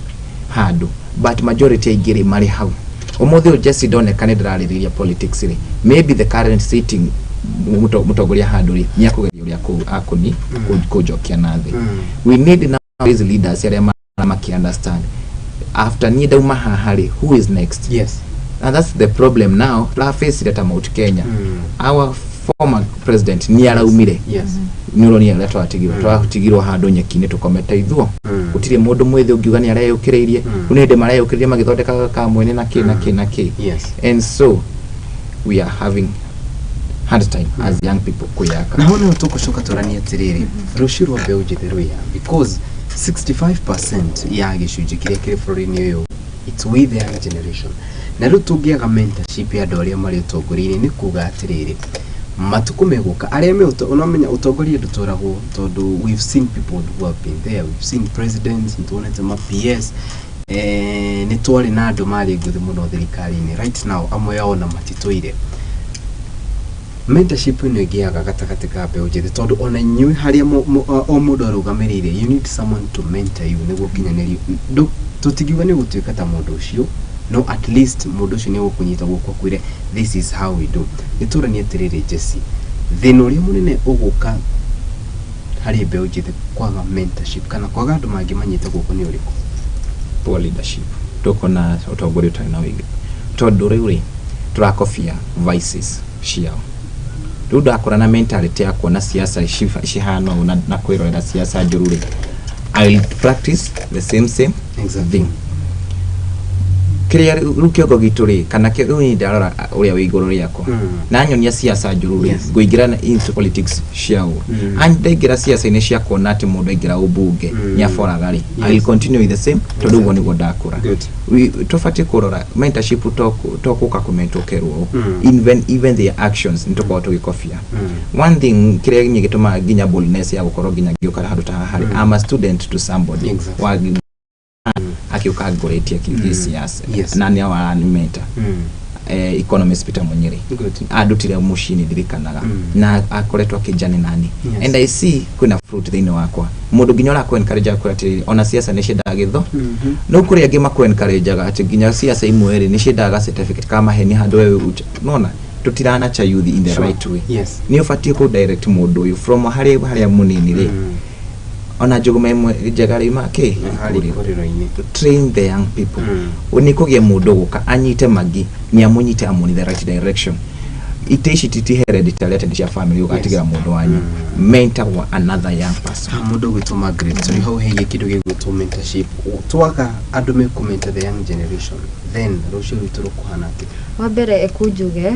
handũ, but majority aingĩ rĩ marĩ hau. Ũmũthĩ ũyũ Jesse ndoneka nĩ ndĩrarĩrĩria politics rĩ, maybe the current sitting mũtongoria handũ rĩ, nĩ akũgeria ũrĩa akũni kũnjokia na thĩ. We need now these leaders arĩa maki understand after niĩ ndauma haha rĩ, who is next? And that's the problem now tũrafacire ta Mount Kenya. Our former president nĩ araumire, nĩ ũronire ũrĩa twatigirwo handũ nyeki-inĩ tũkomete ithuo. Gũtirĩ mũndũ mwĩthĩ ũngiuga nĩ areyũkĩrĩirie. Rĩu nĩ hĩndĩ mareyũkĩrĩria magĩthondekaga kamwene na kĩ na kĩ na kĩ. And so we are having hard time as young people kwĩyaka. Na hau nĩho tũgũcoka tũranie atĩrĩrĩ, rũciũ rwa mbeũ njĩthĩ rwĩa, because 65% ya gĩcunjĩ kĩrĩa kĩrĩ bũrũri-inĩ ũyũ, it's we the young generation. Na rĩu tũngĩaga mentorship ya andũ arĩa marĩ ũtongoria-inĩ, nĩ kuga atĩrĩrĩ, matukũ megũka arĩa me ũnamenya ũtongoria ndũtũragwo, tondũ we've seen people who have been there, we've seen presidents, nĩtuonete ma PS, nĩ twarĩ na andũ marĩ ngũthi mũno thirikari-inĩ. Right now amwe ao na matitũire. Mentorship ĩno ĩngĩaga gatagatĩ ka mbeũ njĩthĩ, tondũ ona inyuĩ harĩa o mũndũ arũgamĩrĩire, you need someone to mentor you nĩguo ũkinyanĩrie. Tũtingiuga nĩ gũtuĩka ta mũndũ ũcio, no at least mũndũ ũcio nĩ egũkũnyita guoko akwĩre, "This is how we do." Nĩ tũranie atĩrĩrĩ, Jesse, thĩna ũrĩa mũnene ũgũka harĩ mbeũ njĩthĩ kwaga mentorship kana kwaga andũ mangĩmanyita guoko nĩ ũrĩkũ? Poor leadership. Tũkona ũtongoria ũtarĩ na wĩigĩ, tondũ rĩu rĩ tũrakobia vices ciao. Rĩu ndakũra na mentality ya kuona siasa cihana ũũ na kwĩrorera siasa njũru rĩ, I will practice the same thing. Kĩrĩa rĩu kĩongo gitũ rĩ, kana rĩu niĩ ndarora ũrĩa wĩ igũrũ rĩakwa na nyonia siasa njũru rĩ, ngũingĩra into politics cia ũ? Ndaingĩra siasa-inĩ cia kuona atĩ mũndũ aingĩra ũmbunge nĩ aboraga rĩ, I will continue with the same, tondũ ũguo nĩguo ndakũra. Tũbatiĩ kũrora mentorship, to gũka kũmentwo kerwo even their actions nĩ tũkorwo tũgĩkobia. One thing kĩrĩa niĩ gĩtũmaga nginya boldness ya gũkorwo nginya ngĩũka handũ ta haha rĩ, I'm a student to somebody wa akiũka ngũrĩtie kĩsiasa na nĩ aranimenta, economist Peter Munyiri. Andutire mũciĩ, ndirikanaga, na akoretwo akĩnjani nani and I see kwĩna fruit thĩinĩ wakwa. Mũndũ nginya ũrakũ encourage akwĩra atĩrĩrĩ, ona siasa nĩ ciendaga gĩtho, no kũrĩ angĩ makũ encourage atĩ nginya siasa imwe rĩ, nĩ ciendaga certificate ka maheni handũ wewe nona tũtiranacha youth in the right way. Nĩ ũbatiĩ kũ direct mũndũ ũyũ from harĩ harĩa mũnini rĩ, ona njũgũma ĩmwe njega rĩ ma kĩ Harĩ ikũrĩro-inĩ. Train the young people. Nĩ kũgĩa mũndũ gũka anyite magi, nĩ amũnyite amuni the right direction. Ite ici ti hereditary atĩ nĩ cia family ũgatigĩra mũndũ wanyu. Mentor wa another young person. Ha mũndũ ũgwĩtwo Margaret, tũrĩ hau hegie kĩndũ gĩgwĩtwo mentorship. Twaga andũ mekũmentor the young generation, then rũciũ rwitũ rũkũhana atĩa? Wa mbere ekunjuge,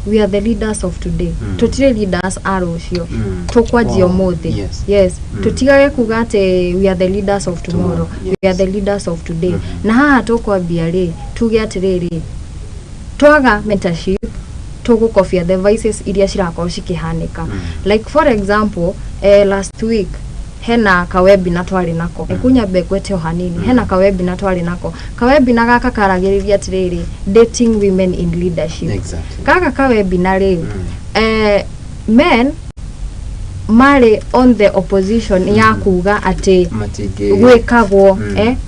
we are the leaders of today. Tũtirĩ leaders a rũciũ. Tũkwanjia ũmũthĩ. Yes. Tũtigage kuga atĩ we are the leaders of tomorrow. Tomorrow. We are the leaders of today. Na haha tũkwambia rĩ, tuge atĩrĩrĩ, twaga mentorship tũgũkobia the vices iria cirakorwo cikĩhanĩka. Like for example, last week hena kawebina twarĩ nako. Ekunyambe ngwete o hanini. Hena kawebina twarĩ nako. Kawebina gaka karagĩrĩria atĩrĩrĩ, dating women in leadership. Gaka kawebina rĩ, men marĩ on the opposition ya kuga atĩ Matingĩ gwĩkagwo,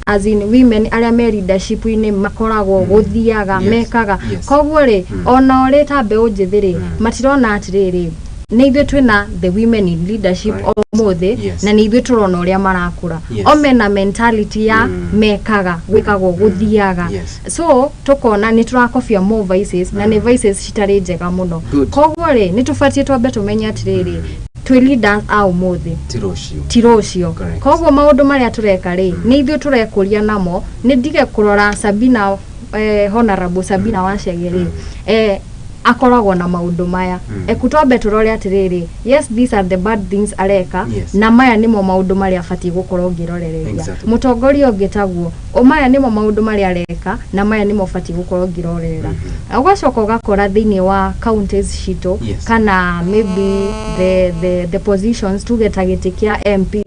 as in women arĩa me leadership-inĩ makoragwo gũthiaga mekaga. Koguo rĩ, ona ũrĩ ta mbeũ njĩthĩ rĩ, matirona atĩrĩrĩ, nĩ ithuĩ twĩna the women in leadership ũmũthĩ, na nĩ ithuĩ tũrona ũrĩa marakũra. O mena mentality ya mekaga, gwĩkagwo, gũthiaga. So tũkona nĩ tũrakobia more vices, na nĩ vices citarĩ njega mũno. Koguo rĩ, nĩ tũbatiĩ twambe tũmenye atĩrĩrĩ, twĩ leaders a ũmũthĩ, ti rũciũ. Ti rũciũ. Koguo maũndũ marĩa tũreka rĩ, nĩ ithuĩ tũrekũria namo. Nĩ ndige kũrora Sabina, honorable Sabina Wacege rĩ, akoragwo na maũndũ maya. Eku twambe tũrore atĩrĩrĩ, yes, these are the bad things areka, na maya nĩmo maũndũ marĩa abatiĩ gũkorwo ngĩrorereria. Mũtongoria ũngĩ taguo, o maya nĩmo maũndũ marĩa areka, na maya nĩmo batiĩ gũkorwo ngĩrorerera. Ũgacoka ũgakora thĩinĩ wa counties citũ, kana maybe the positions, tuge ta gĩtĩ kĩa MP,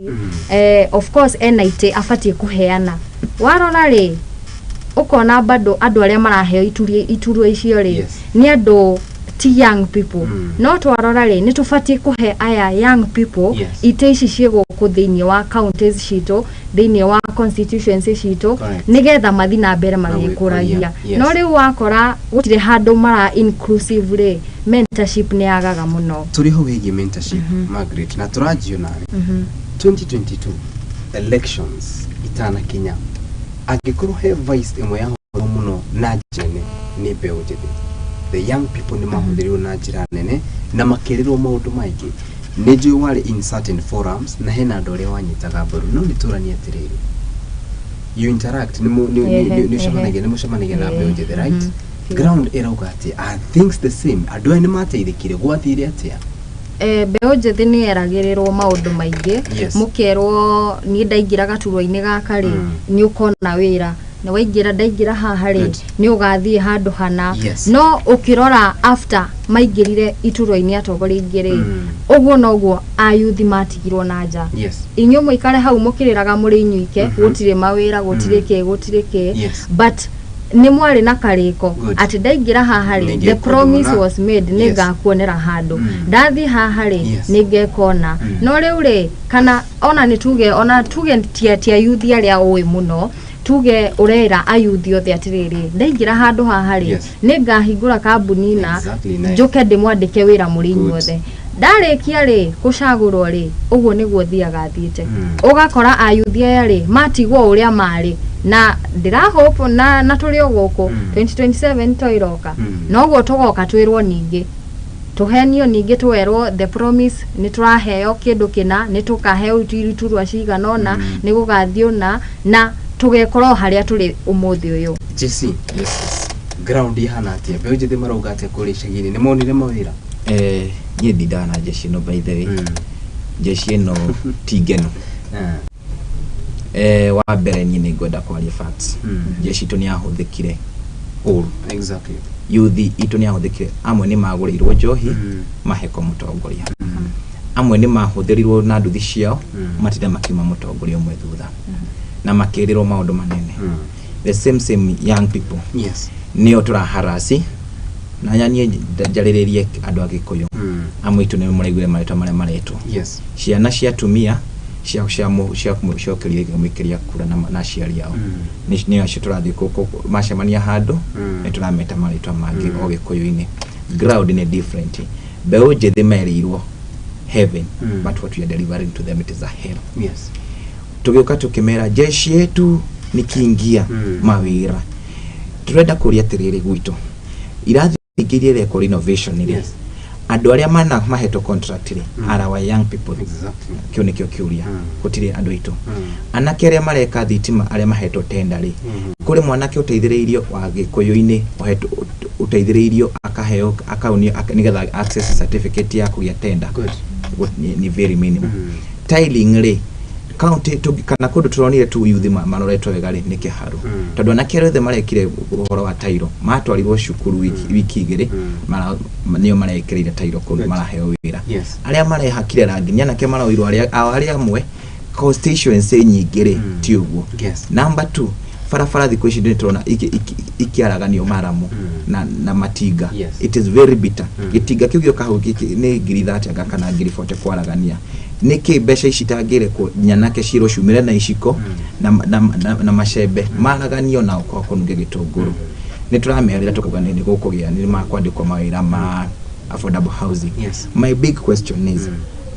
of course ena itĩ abatiĩ kũheana. Warora rĩ, ũkona bado andũ arĩa maraheo iturwa icio rĩ, nĩ andũ ti young people. No twarora rĩ, nĩ tũbatiĩ kũhe aya young people itĩ ici ciĩ gũkũ thĩinĩ wa counties citũ, thĩinĩ wa constituency citũ, nĩgetha mathi na mbere magĩkũragia. Gwĩkũria. No rĩu wakora gũtirĩ handũ mara inclusive rĩ, mentorship nĩ yagaga mũno. Tũrĩ hau wĩgiĩ mentorship, Margaret, na tũranjio nawe, 2022 elections itanakinya, angĩkorwo he vice ĩmwe yahũthĩrwo mũno na njĩra nene nĩ mbeũ njĩthĩ, the young people nĩ mahũthĩrirwo na njĩra nene na makĩrĩrwo maũndũ maingĩ. Nĩ njũĩ warĩ in certain forums na hena andũ arĩa wanyitaga mbaru, no nĩ tũranie atĩrĩrĩ, you interact, nĩ nĩ ũcemanagia, nĩ mũcemanagia na mbeũ njĩthĩ, right? Ground ĩrauga atĩ, are things the same? Andũ aya nĩ mateithĩkire? Gwathire atĩa? Mbeũ njĩthĩ nĩ yeragĩrĩrwo maũndũ maingĩ. Mũkerwo niĩ ndaingĩra gaturwa-inĩ gaka rĩ, nĩ ũkona wĩra, na waingĩra, ndaingĩra haha rĩ, nĩ ũgathiĩ handũ hana. No ũkĩrora after maingĩrire iturwa-inĩ atongoria aingĩ rĩ, ũguo noguo ayuthi matigirwo na nja. Inyuĩ mũikare hau mũkĩrĩraga mũrĩ inyuike, gũtirĩ mawĩra, gũtirĩ kĩ, gũtirĩ kĩ. But nĩ mwarĩ na karĩko atĩ ndaingĩra haha rĩ, the Nĩngekuona. promise was made, nĩ ngakuonera handũ, ndathiĩ haha rĩ, nĩ ngekona. No rĩu rĩ, kana ona nĩ tuge, ona tuge tia yuthi arĩa ũĩ mũno, tuge ũrera ayuthi othe atĩrĩrĩ, ndaingĩra handũ haha rĩ, nĩ ngahingũra kambuni na njũke ndĩmwandĩke wĩra mũrĩ inyuothe. Ndarĩkia rĩ gũcagũrwo rĩ, ũguo nĩguo thiaga thiĩte. Ũgakora ayuthi aya rĩ, matigwo ũrĩa marĩ, na ndĩrahope na tũrĩ o gũkũ 2027 to iroka, noguo tũgoka twĩrwo ningĩ, tũhenio ningĩ, twerwo the promise, nĩ tũraheo kĩndũ kĩna, nĩ tũkaheo iturwa cigana ũna, nĩ gũgathiĩ ũna, na Tũgekora o harĩa tũrĩ ũmũthĩ ũyũ. JC, yes, ground ihana atia? Mbeũ njĩthĩ marauga atĩa kũrĩa icagi-inĩ? Nĩ monire mawĩra? Niĩ ndindaga na jeshi ĩno, by the way. Jeshi ĩno ti ngenu. Wa mbere, niĩ nĩ ngwenda kwaria facts. Jeshi itũ nĩ yahũthĩkire ũru. Youth itũ nĩ yahũthĩkire. Amwe nĩ magũrĩirwo njohi maheko mũtongoria, amwe nĩ mahũthĩrirwo na nduthi ciao matinda makiuma mũtongoria ũmwe thutha na makĩrĩrwo maũndũ manene. The same same young people nĩo tũraharasi na niĩ njarĩrĩrie andũ a Gĩkũyũ amwe itũ nĩ mũraiguire marĩtwa marĩa maretwo. Ciana cia atumia cia cia cia cokeria mũikĩria kura na aciari ao nĩ acio tũrathiĩ macemania handũ nĩ tũrameta marĩtwa mangĩ. O Gĩkũyũ-inĩ ground nĩ different. Mbeũ njĩthĩ merĩirwo heaven, but what we are delivering to them, it is a hell. Tũgĩũka tũkĩmera jeshi yetu nikiingia mawĩra. Tũrenda kũria atĩrĩrĩ, gwitũ irathi ingĩ iria irekwo renovation rĩ, andũ arĩa mana mahetwo contract rĩ are our young people? Kĩu nĩkĩo kĩũria. Gũtirĩ andũ aitũ anake arĩa mareka thitima arĩa mahetwo tenda rĩ. Kũrĩ mwanake ũteithĩrĩirio wa Gĩkũyũ-inĩ ũhetwo, ũteithĩrĩirio akaheo akaunio nĩgetha access certificate ya kũgĩa tenda? Nĩ very minimal. Tiling rĩ, county kana kũndũ tũronire tu youth maroretwo wega rĩ nĩ Kĩharu, tondũ anake arĩa othe marekire ũhoro wa tairo matwarirwo cukuru wiki 2, nĩo marekĩrĩire tairo kũndũ maraheo wĩra. Arĩa marehakire rangi nĩ anake maroirwo arĩa arĩa amwe constituency nyingĩ rĩ ti ũguo. Number two, barabara thikũ ici nĩ tũrona ikĩaraganio maramu na matinga. It is very bitter. Gĩtinga kĩu gĩoka hau nĩ ngiri 30 anga kana ngiri 40 kwaragania. Nĩkĩ mbeca ici itangĩrekwo nyanake cirwo ciumĩre na iciko na macembe maraganio na ũkorwo kũnunge gĩtũngũrũ? Nĩ tũramerĩra tũkauga nĩ gũkũgĩa nĩ makwandĩkwo mawĩra ma affordable housing. My big question is,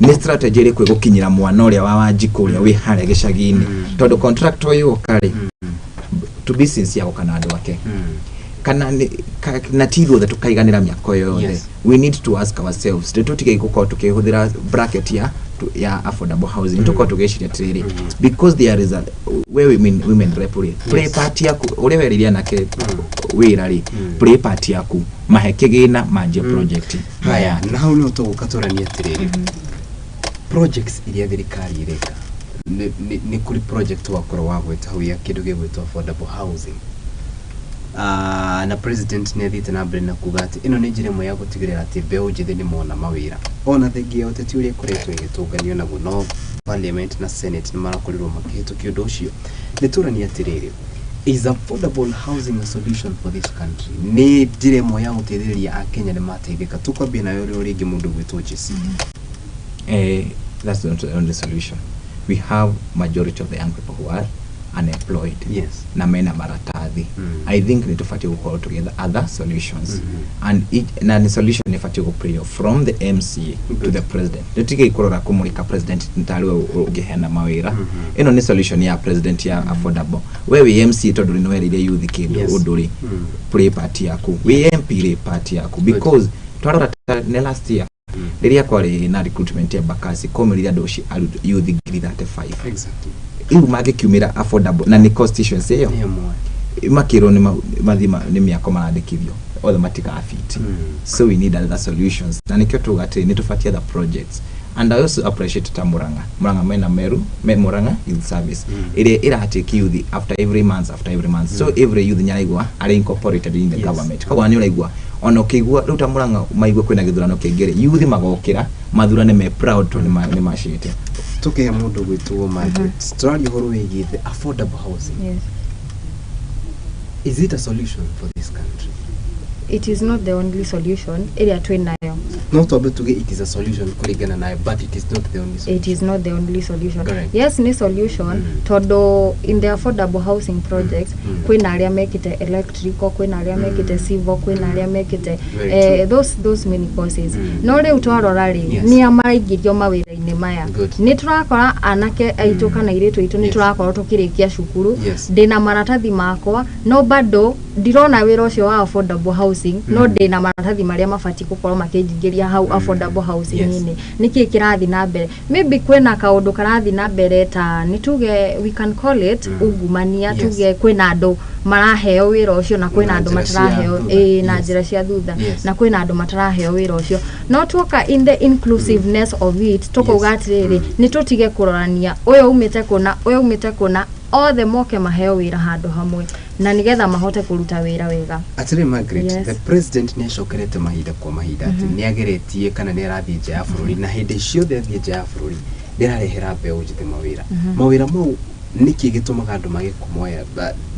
nĩ strategy ĩrĩkũ ĩgũkinyĩra mwana ũrĩa wa Wanjikũ ũrĩa wĩ harĩa gĩcagi-inĩ? Tondũ contract ũyũ ũka rĩ, to be sincere, gũka na andũ ake kana na ti ithuothe tũkaiganĩra mĩako yothe. We need to ask ourselves, nĩ tũtige gũkorwo tũkĩhũthĩra bracket ya affordable housing, tũkorwo tũgĩciria atĩrĩrĩ, because there is a we women rep rĩ, play part yaku ũrĩa werĩire anake wĩra rĩ, play part yaku, mahe kĩgĩna manjie project. Haya, na hau nĩho tũgũka tũranie atĩrĩrĩ, projects iria thirikari ĩreka, nĩ kũrĩ project wakorwo wagwĩta hau ya kĩndũ gĩgwĩtwo affordable housing. Na president nĩ athiĩte na mbere na kuga atĩ ĩno nĩ njĩra ĩmwe ya gũtigĩrĩra atĩ mbeũ njĩthĩ nĩ mona mawĩra, ona thengia ya ũteti ũrĩa ĩkoretwo ĩgĩtũnganio naguo, no parliament na senate nĩ marakorirwo makĩhĩtũkia ũndũ ũcio. Nĩ tũranie atĩrĩrĩ, is affordable housing a solution for this country? Nĩ njĩra ĩmwe ya gũteithĩrĩria akenya nĩ mateithĩka? Tũkwambia nayo rĩo rĩngĩ, mũndũ gwĩtwo JC. That's not the only solution. We have majority of the young people who are unemployed na mena maratathi. I think nĩ tũbatiĩ gũkorwo together other solutions and each, na nĩ solution ĩbatiĩ gũplay from the MCA to the president. Nĩtige kũrora kũmũrĩka president ntarĩ we ũngĩheana mawĩra. Ĩno nĩ solution ya president ya affordable. We wĩ MCA, tondũ nĩ werĩire youth kĩndũ ũndũ rĩ, play part yaku. Wĩ MP rĩ, part yaku, because twarora ta nĩ last year rĩrĩa kwarĩ na recruitment ya Bakasi, kwaumĩrire andũ youth ngiri 35. Rĩu mangĩkiumĩra affordable na nĩ constituency ĩyo Nĩ ĩmwe. Makĩrwo nĩ mathiĩ nĩ mĩako marandĩkithio othe matigabiti. So we need other solutions, na nĩkĩo tuga atĩ nĩ tũbatie other projects. And I also appreciate ta Murang'a mena Meru me Murang'a Youth Service ĩrĩa ĩratake youth after every month, after every month, so every youth nĩaraigua arĩ incorporated in the government. Koguo nĩ ũraigua ona ũkĩigua rĩu ta Murang'a maigua kwĩna gĩthurano kĩngĩ rĩ, youth magokĩra mathurane me proud tondũ nĩ macĩte. Tũkĩhe mũndũ gwĩtwo Margaret, tũraria ũhoro wĩgiĩ the affordable housing. Is it a solution for this country? It is not the only solution ĩrĩa twĩ nayo. No twambe tuge it is a solution kũringana nayo, but it is not the only solution. It is not the only solution. Correct. Yes, nĩ solution tondũ in the affordable housing projects kwĩna arĩa mekĩte electrical, kwĩna arĩa mekĩte civil, kwĩna arĩa mekĩte Very those many courses. No rĩu twarora rĩ, nĩa maraingĩrio mawĩra-inĩ maya? Nĩ tũrakora anake aitũ kana airĩtu aitũ nĩ tũrakorwo tũkĩrĩkia cukuru, ndĩna maratathi makwa no bado Ndirona wĩra ũcio wa affordable housing, no ndĩna maratathi marĩa mabatiĩ gũkorwo makĩnjingĩria hau affordable housing-inĩ. Nĩkĩ kĩrathiĩ na mbere? Maybe kwĩna kaũndũ karathiĩ na mbere, ta nĩ tuge, we can call it ungumania. Tuge kwĩna andũ maraheo wĩra ũcio na kwĩna Na andũ njĩra cia mataraheo. thutha. Ĩĩ, na njĩra cia thutha. Na kwĩna andũ mataraheo wĩra ũcio. No tuoka in the inclusiveness of it, tũkauga atĩrĩrĩ, nĩ tũtige kũrorania ũyũ umĩte kũna, ũyũ umĩte kũna, othe moke maheo wĩra handũ hamwe na nĩgetha mahote kũruta wĩra wega. Atĩrĩ Margaret, Yes. the president nĩ acokerete mahinda kwa mahinda atĩ nĩ ageretie kana nĩ arathiĩ nja ya bũrũri, na hĩndĩ ciothe athiĩ nja ya bũrũri ndĩrarehera mbeũ njĩthĩ mawĩra. Mawĩra mau, nĩkĩ gĩtũmaga andũ mage kũmoya?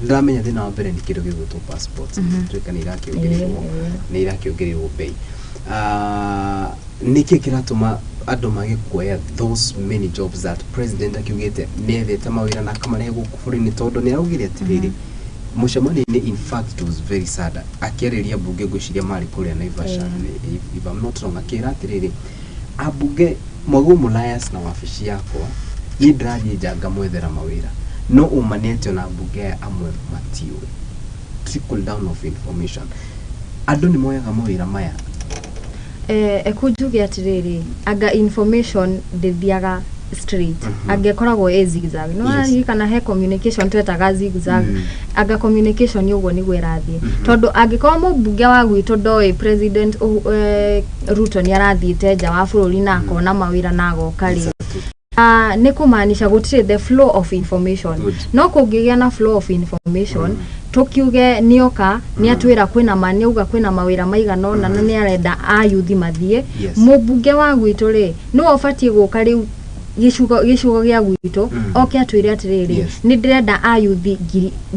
Ndĩramenya thĩna wa mbere nĩ kĩndũ gĩgwĩtwo passport. Tuĩka nĩ irakĩongererwo, nĩ irakĩongererwo bei. Ah, nĩkĩ kĩratũma andũ mage kuoya those many jobs that president akiugĩte nĩ ethete mawĩra na akamarehe gũkũ bũrũri-inĩ? Tondũ nĩ araugire atĩrĩrĩ mũcemanio-inĩ, in fact it was very sad, akĩarĩria mbunge, ngwĩciria marĩ kũrĩa Naivasha, if I'm not wrong, akĩra atĩrĩrĩ ambunge, mwagwo mũlayas na wabici yakwa, niĩ ndĩrathiĩ nja ngamwethera mawĩra. No ũma nĩ atĩ ona ambunge aya amwe matiũĩ. Trickle down of information, andũ nĩ moyaga mawĩra maya. Eku njuge atĩrĩrĩ, anga information ndĩthiaga straight, angĩkoragwo ĩ zigzag. No kana he communication twetaga zigzag. Anga communication ũguo nĩguo ĩrathiĩ, tondũ angĩkorwo mũmbunge wa gwitũ ndoĩ president Ruto nĩ arathiĩte nja wa bũrũri na akona mawĩra na agoka rĩ, nĩ kũmaanisha gũtirĩ the flow of information. No kũngĩgĩa na flow of information, tũkiuge nĩoka nĩ atwĩra kwĩna ma, nĩauga kwĩna mawĩra maigana ũna na nĩ arenda ayuthi mathiĩ, mũmbunge wa gwitũ rĩ, nĩwe ũbatiĩ gũka rĩu gĩcigo gĩa gwitũ, oke atwĩre atĩrĩrĩ, nĩ ndĩrenda ayuthi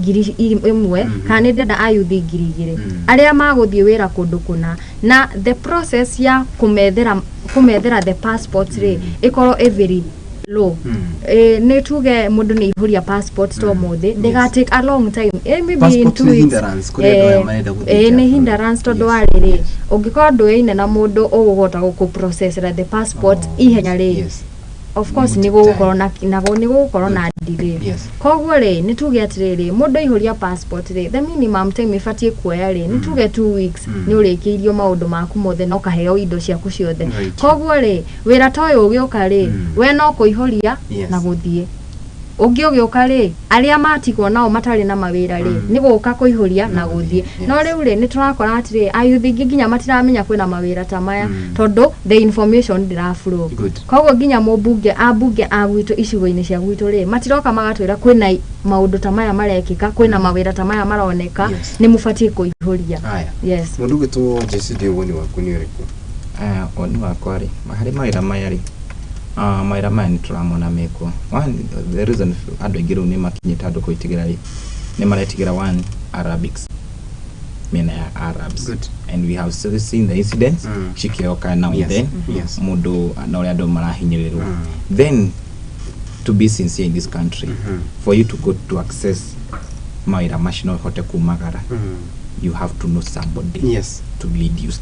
1,000 kana nĩ ndĩrenda ayuthi 2,000 arĩa magũthiĩ wĩra kũndũ kũna, na the process ya kũmethera the passport rĩ, ĩkorwo ĩ very low. Nĩ tuge mũndũ nĩ aihũria passport to mũthĩ, ndĩga take a long time, maybe in Passport 2 nĩ weeks. hindrance kũrĩ andũ aya marenda gũthiĩ nja ya Nĩ bũrũri. hindrance, tondũ wa rĩrĩ, ũngĩkorwo ndũyaine na mũndũ ũgũhota gũkũprocessera the passport ihenya rĩ, of course nĩ gũgũkorwo na nago nĩ gũgũkorwo na delay. Koguo rĩ, nĩ tuge atĩrĩrĩ, mũndũ aihũria passport rĩ, the minimum time ĩbatiĩ kuoya rĩ, nĩ tuge 2 weeks, nĩ ũrĩkĩirio maũndũ maku mothe na ũkaheo indo ciaku ciothe. Koguo rĩ, wĩra ta ũyũ ũgĩũka rĩ, we no kũihũria na gũthiĩ. Ũngĩ ũgĩũka rĩ, arĩa matigwo nao matarĩ na mawĩra rĩ, nĩ gũka kũihũria na gũthiĩ. No rĩu rĩ, nĩ tũrakora atĩrĩ, ayuthi aingĩ nginya matiramenya kwĩna mawĩra ta maya, tondũ the information ndĩra flow. Koguo nginya mũmbunge, ambunge a gwitũ icigo-inĩ cia gwitũ rĩ, matiroka magatwĩra kwĩna maũndũ ta maya marekĩka, kwĩna mawĩra ta maya maroneka, nĩ mũbatiĩ kũihũria. Aya. Yes. Mũndũ ũgwĩtwo JCD, woni waku nĩ ũrĩkũ? Woni wakwa rĩ, harĩ mawĩra maya rĩ, mawĩra maya nĩ tũramona mekuo. One, the reason andũ aingĩ rĩu nĩ makinyĩte andũ gwĩtigĩra rĩ, nĩ maretigĩra one, Arabics, mĩena ya Arabs. And we have still seen the incidents cikĩoka now and then, mũndũ na ũrĩa andũ marahinyĩrĩrwo. Then to be sincere, in this country, for you to go to access mawĩra macio na ũhote kumagara, you have to know somebody to lead you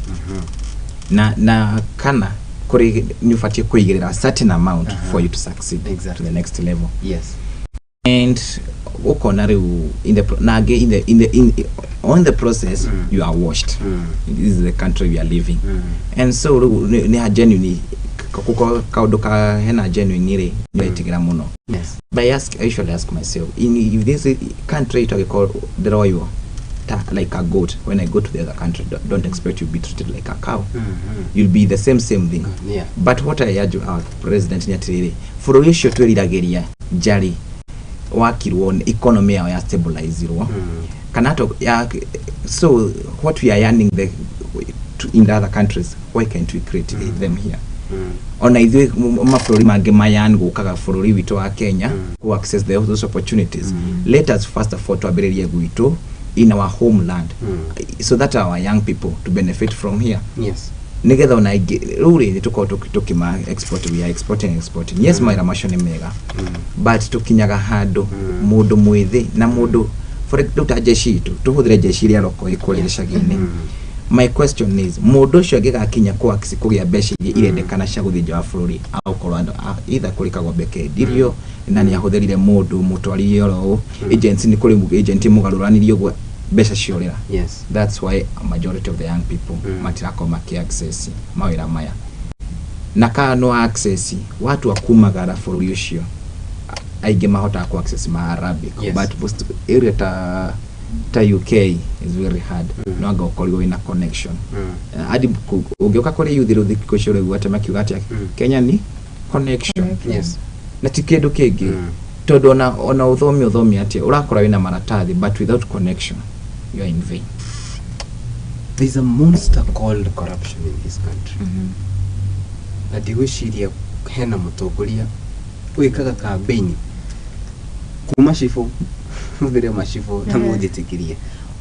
na kana kũrĩ nĩ ũbatiĩ kũigĩrĩra a certain amount for you to succeed to the next level. And ũkona rĩu in the na angĩ in the on the process you are washed. This is the country we are living, and so rĩu nĩ genuinely kuko kaũndũ ka hena genuine rĩ, nĩ ũretigĩra mũno. But I usually ask myself, if this country itagĩkorwo ndĩroywo ta like a goat, when I go to the other country, don't expect you'll be treated like a cow. You'll be the same thing. But what I urge our president nĩ atĩrĩrĩ, bũrũri ũcio twĩriragĩria njari wakirwo, economy yao ya stabilizirwo kana to ya. So what we are yearning in the other countries, why can't we create them here? Ona ithuĩ mabũrũri mangĩ mayan gũkaga bũrũri witũ wa Kenya ku access those opportunities. Let us first of all twambĩrĩrie gwitũ in our homeland, so that our young people to benefit from here, nigetha ona ingĩ rĩu rĩ, nĩ tũkorwo tũkĩma export. We are exporting. Yes, mawĩra macio nĩ mega, but tũkinyaga handũ mũndũ mwĩthĩ na mũndũ, for rĩu ta jeshi itũ, tũhũthĩre jeshi ĩrĩa roko ĩkũrĩa gĩcagi-inĩ. My question is, mũndũ ũcio angĩgakinya kwa kũgĩa mbeca iria irendekana cia gũthiĩ nja wa bũrũri, agũkorwo either kũrĩ kagombe kendirio na nĩ ahũthĩrire mũndũ mũtwarire oro ũũ agency, nĩ kũrĩ agent mũgarũranirie ũguo. Mbeca ciorĩra. That's why a majority of the young people matirakorwo maki access mawĩra maya, na kana no access watu akumagara bũrũri ũcio, aingĩ mahotaga ku access ma Arabic. But most area ta UK is very hard. No anga ũkorirwo wĩna connection. Hadi ũngĩũka kũrĩ youth rĩu thikũ icio, ũraigua atĩ makiuga atĩ Kenya ni connection na ti kĩndũ kĩngĩ, tondũ ona ũthome ũthome atĩa, ũrakora wĩna maratathi, but without connection you are in vain. There's a monster called corruption in this country, na ndigwĩciria hena mũtongoria wĩkaga campaign kuma cibũ, hũthĩre macibũ na mũnjĩtĩkĩrie,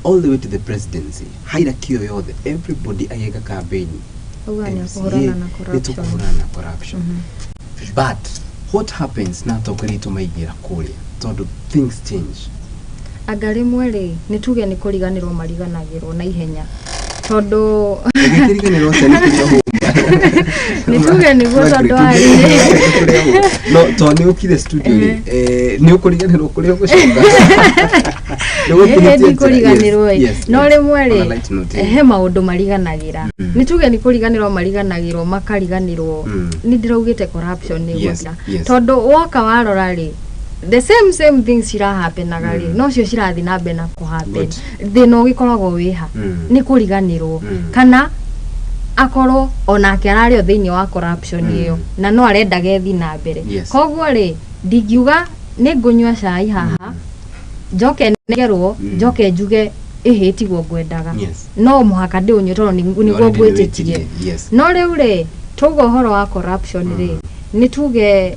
all the way to the presidency, hierarchy ĩyo yothe, everybody agĩka campaign, Auga nĩ MCA, akũhũrana na nĩ corruption. tũkũhũrana na corruption. But what happens na atongoria aitũ maingĩra kũrĩa? Tondũ things change. Anga rĩmwe rĩ, nĩ tuge nĩ kũriganĩrwo mariganagĩrwo na ihenya, tondũ Ũngĩkĩriganĩrwo atĩa nĩ kũrĩa hũma? Nĩ tuge nĩguo, tondũ arĩ No to nĩ ũkire studio rĩ, nĩ ũkũriganĩrwo kũrĩa ũgũcoka. Ĩhĩ, ndikũriganĩrwo ĩ, no rĩmwe On a rĩ, light note, he maũndũ mariganagĩra. Nĩ tuge nĩ kũriganĩrwo mariganagĩrwo, makariganĩrwo. Nĩ ndĩraugĩte corruption nĩ ĩgũthira, tondũ woka warora rĩ, the same same things cirahapenaga rĩ, nocio cirathiĩ na mbere na kũhappen. Thĩna ũgĩkoragwo wĩha? Nĩ kũriganĩrwo, kana akorwo onake ararĩ o thĩinĩ wa corruption ĩyo na no arendaga ĩthiĩ na mbere. Koguo rĩ, ndingiuga nĩ ngũnyua cai haha, njoke nengerwo, njoke njuge ĩhĩ tiguo ngwendaga. No mũhaka ndĩũnyue tondũ nĩguo Already ngwĩtĩtie. nĩwĩtirie, yes. No rĩu rĩ, twauga ũhoro wa corruption rĩ, nĩ tuge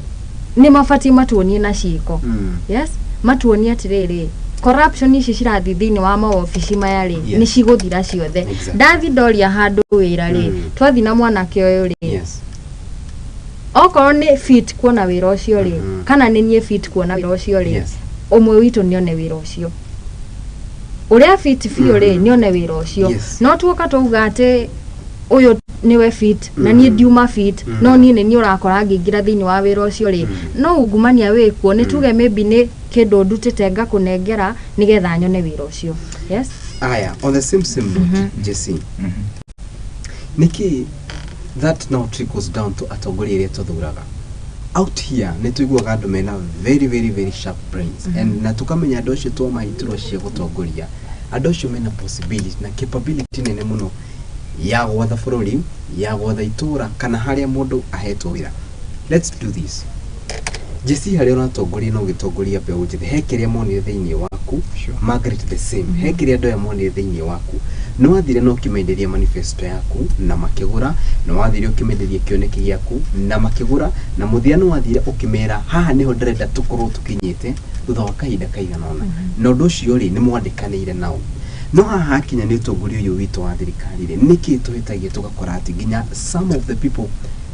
nĩ mabatiĩ matuonie na ciĩko. Yes, matuonie atĩrĩrĩ, corruption ici cirathiĩ thĩinĩ wa mawobici maya rĩ, nĩ cigũthira ciothe. Ndathi ndoria handũ wĩra rĩ, twathiĩ na mwanake ũyũ rĩ, okorwo nĩ fit kuona wĩra ũcio rĩ, kana nĩ niĩ fit kuona wĩra ũcio rĩ, ũmwe witũ nĩone wĩra ũcio, ũrĩa fit biũ rĩ, nĩone wĩra ũcio. No tuoka twauga atĩ ũyũ nĩwe fit na niĩ ndiuma fit, no niĩ nĩ niĩ ũrakora ngĩingĩra thĩinĩ wa wĩra ũcio rĩ, no ungumania wĩkuo. Nĩ tuge maybe nĩ kĩndũ ndutĩte ngakũnengera nĩgetha nyone wĩra ũcio, yes. Aya, on the same same note, Jesse, nĩkĩ that now trickles down to atongoria arĩa tũthuraga out here? Nĩ tũiguaga andũ mena very very very sharp brains, and na tũkamenya andũ acio twamahe iturwa cia gũtongoria, andũ acio mena possibility na capability nene mũno ya gwatha bũrũri, ya gwatha itũra, kana harĩa mũndũ ahetwo wĩra. Let's do this. Jesse, harĩa ũratongoria na ũgĩtongoria mbeũ njĩthĩ, he kĩrĩa monire thĩinĩ waku. Margaret, the same. He kĩrĩa andũ aya monire thĩinĩ waku. Nĩ wathire na ũkĩmenderia manifesto yaku na makĩgũra, nĩ wathire ũkĩmenderia kĩoneki gĩaku na makĩgũra, na mũthia nĩ wathire ũkĩmera haha nĩho ndĩrenda tũkorwo tũkinyĩte thutha wa kahinda kaigana ũna, na ũndũ ũcio rĩ, nĩ mwandĩkanĩire nao. No haha hakinya nĩ ũtongoria ũyũ witũ wa thirikari rĩ, nĩkĩ tũhĩtagia tũgakora atĩ nginya some of the people,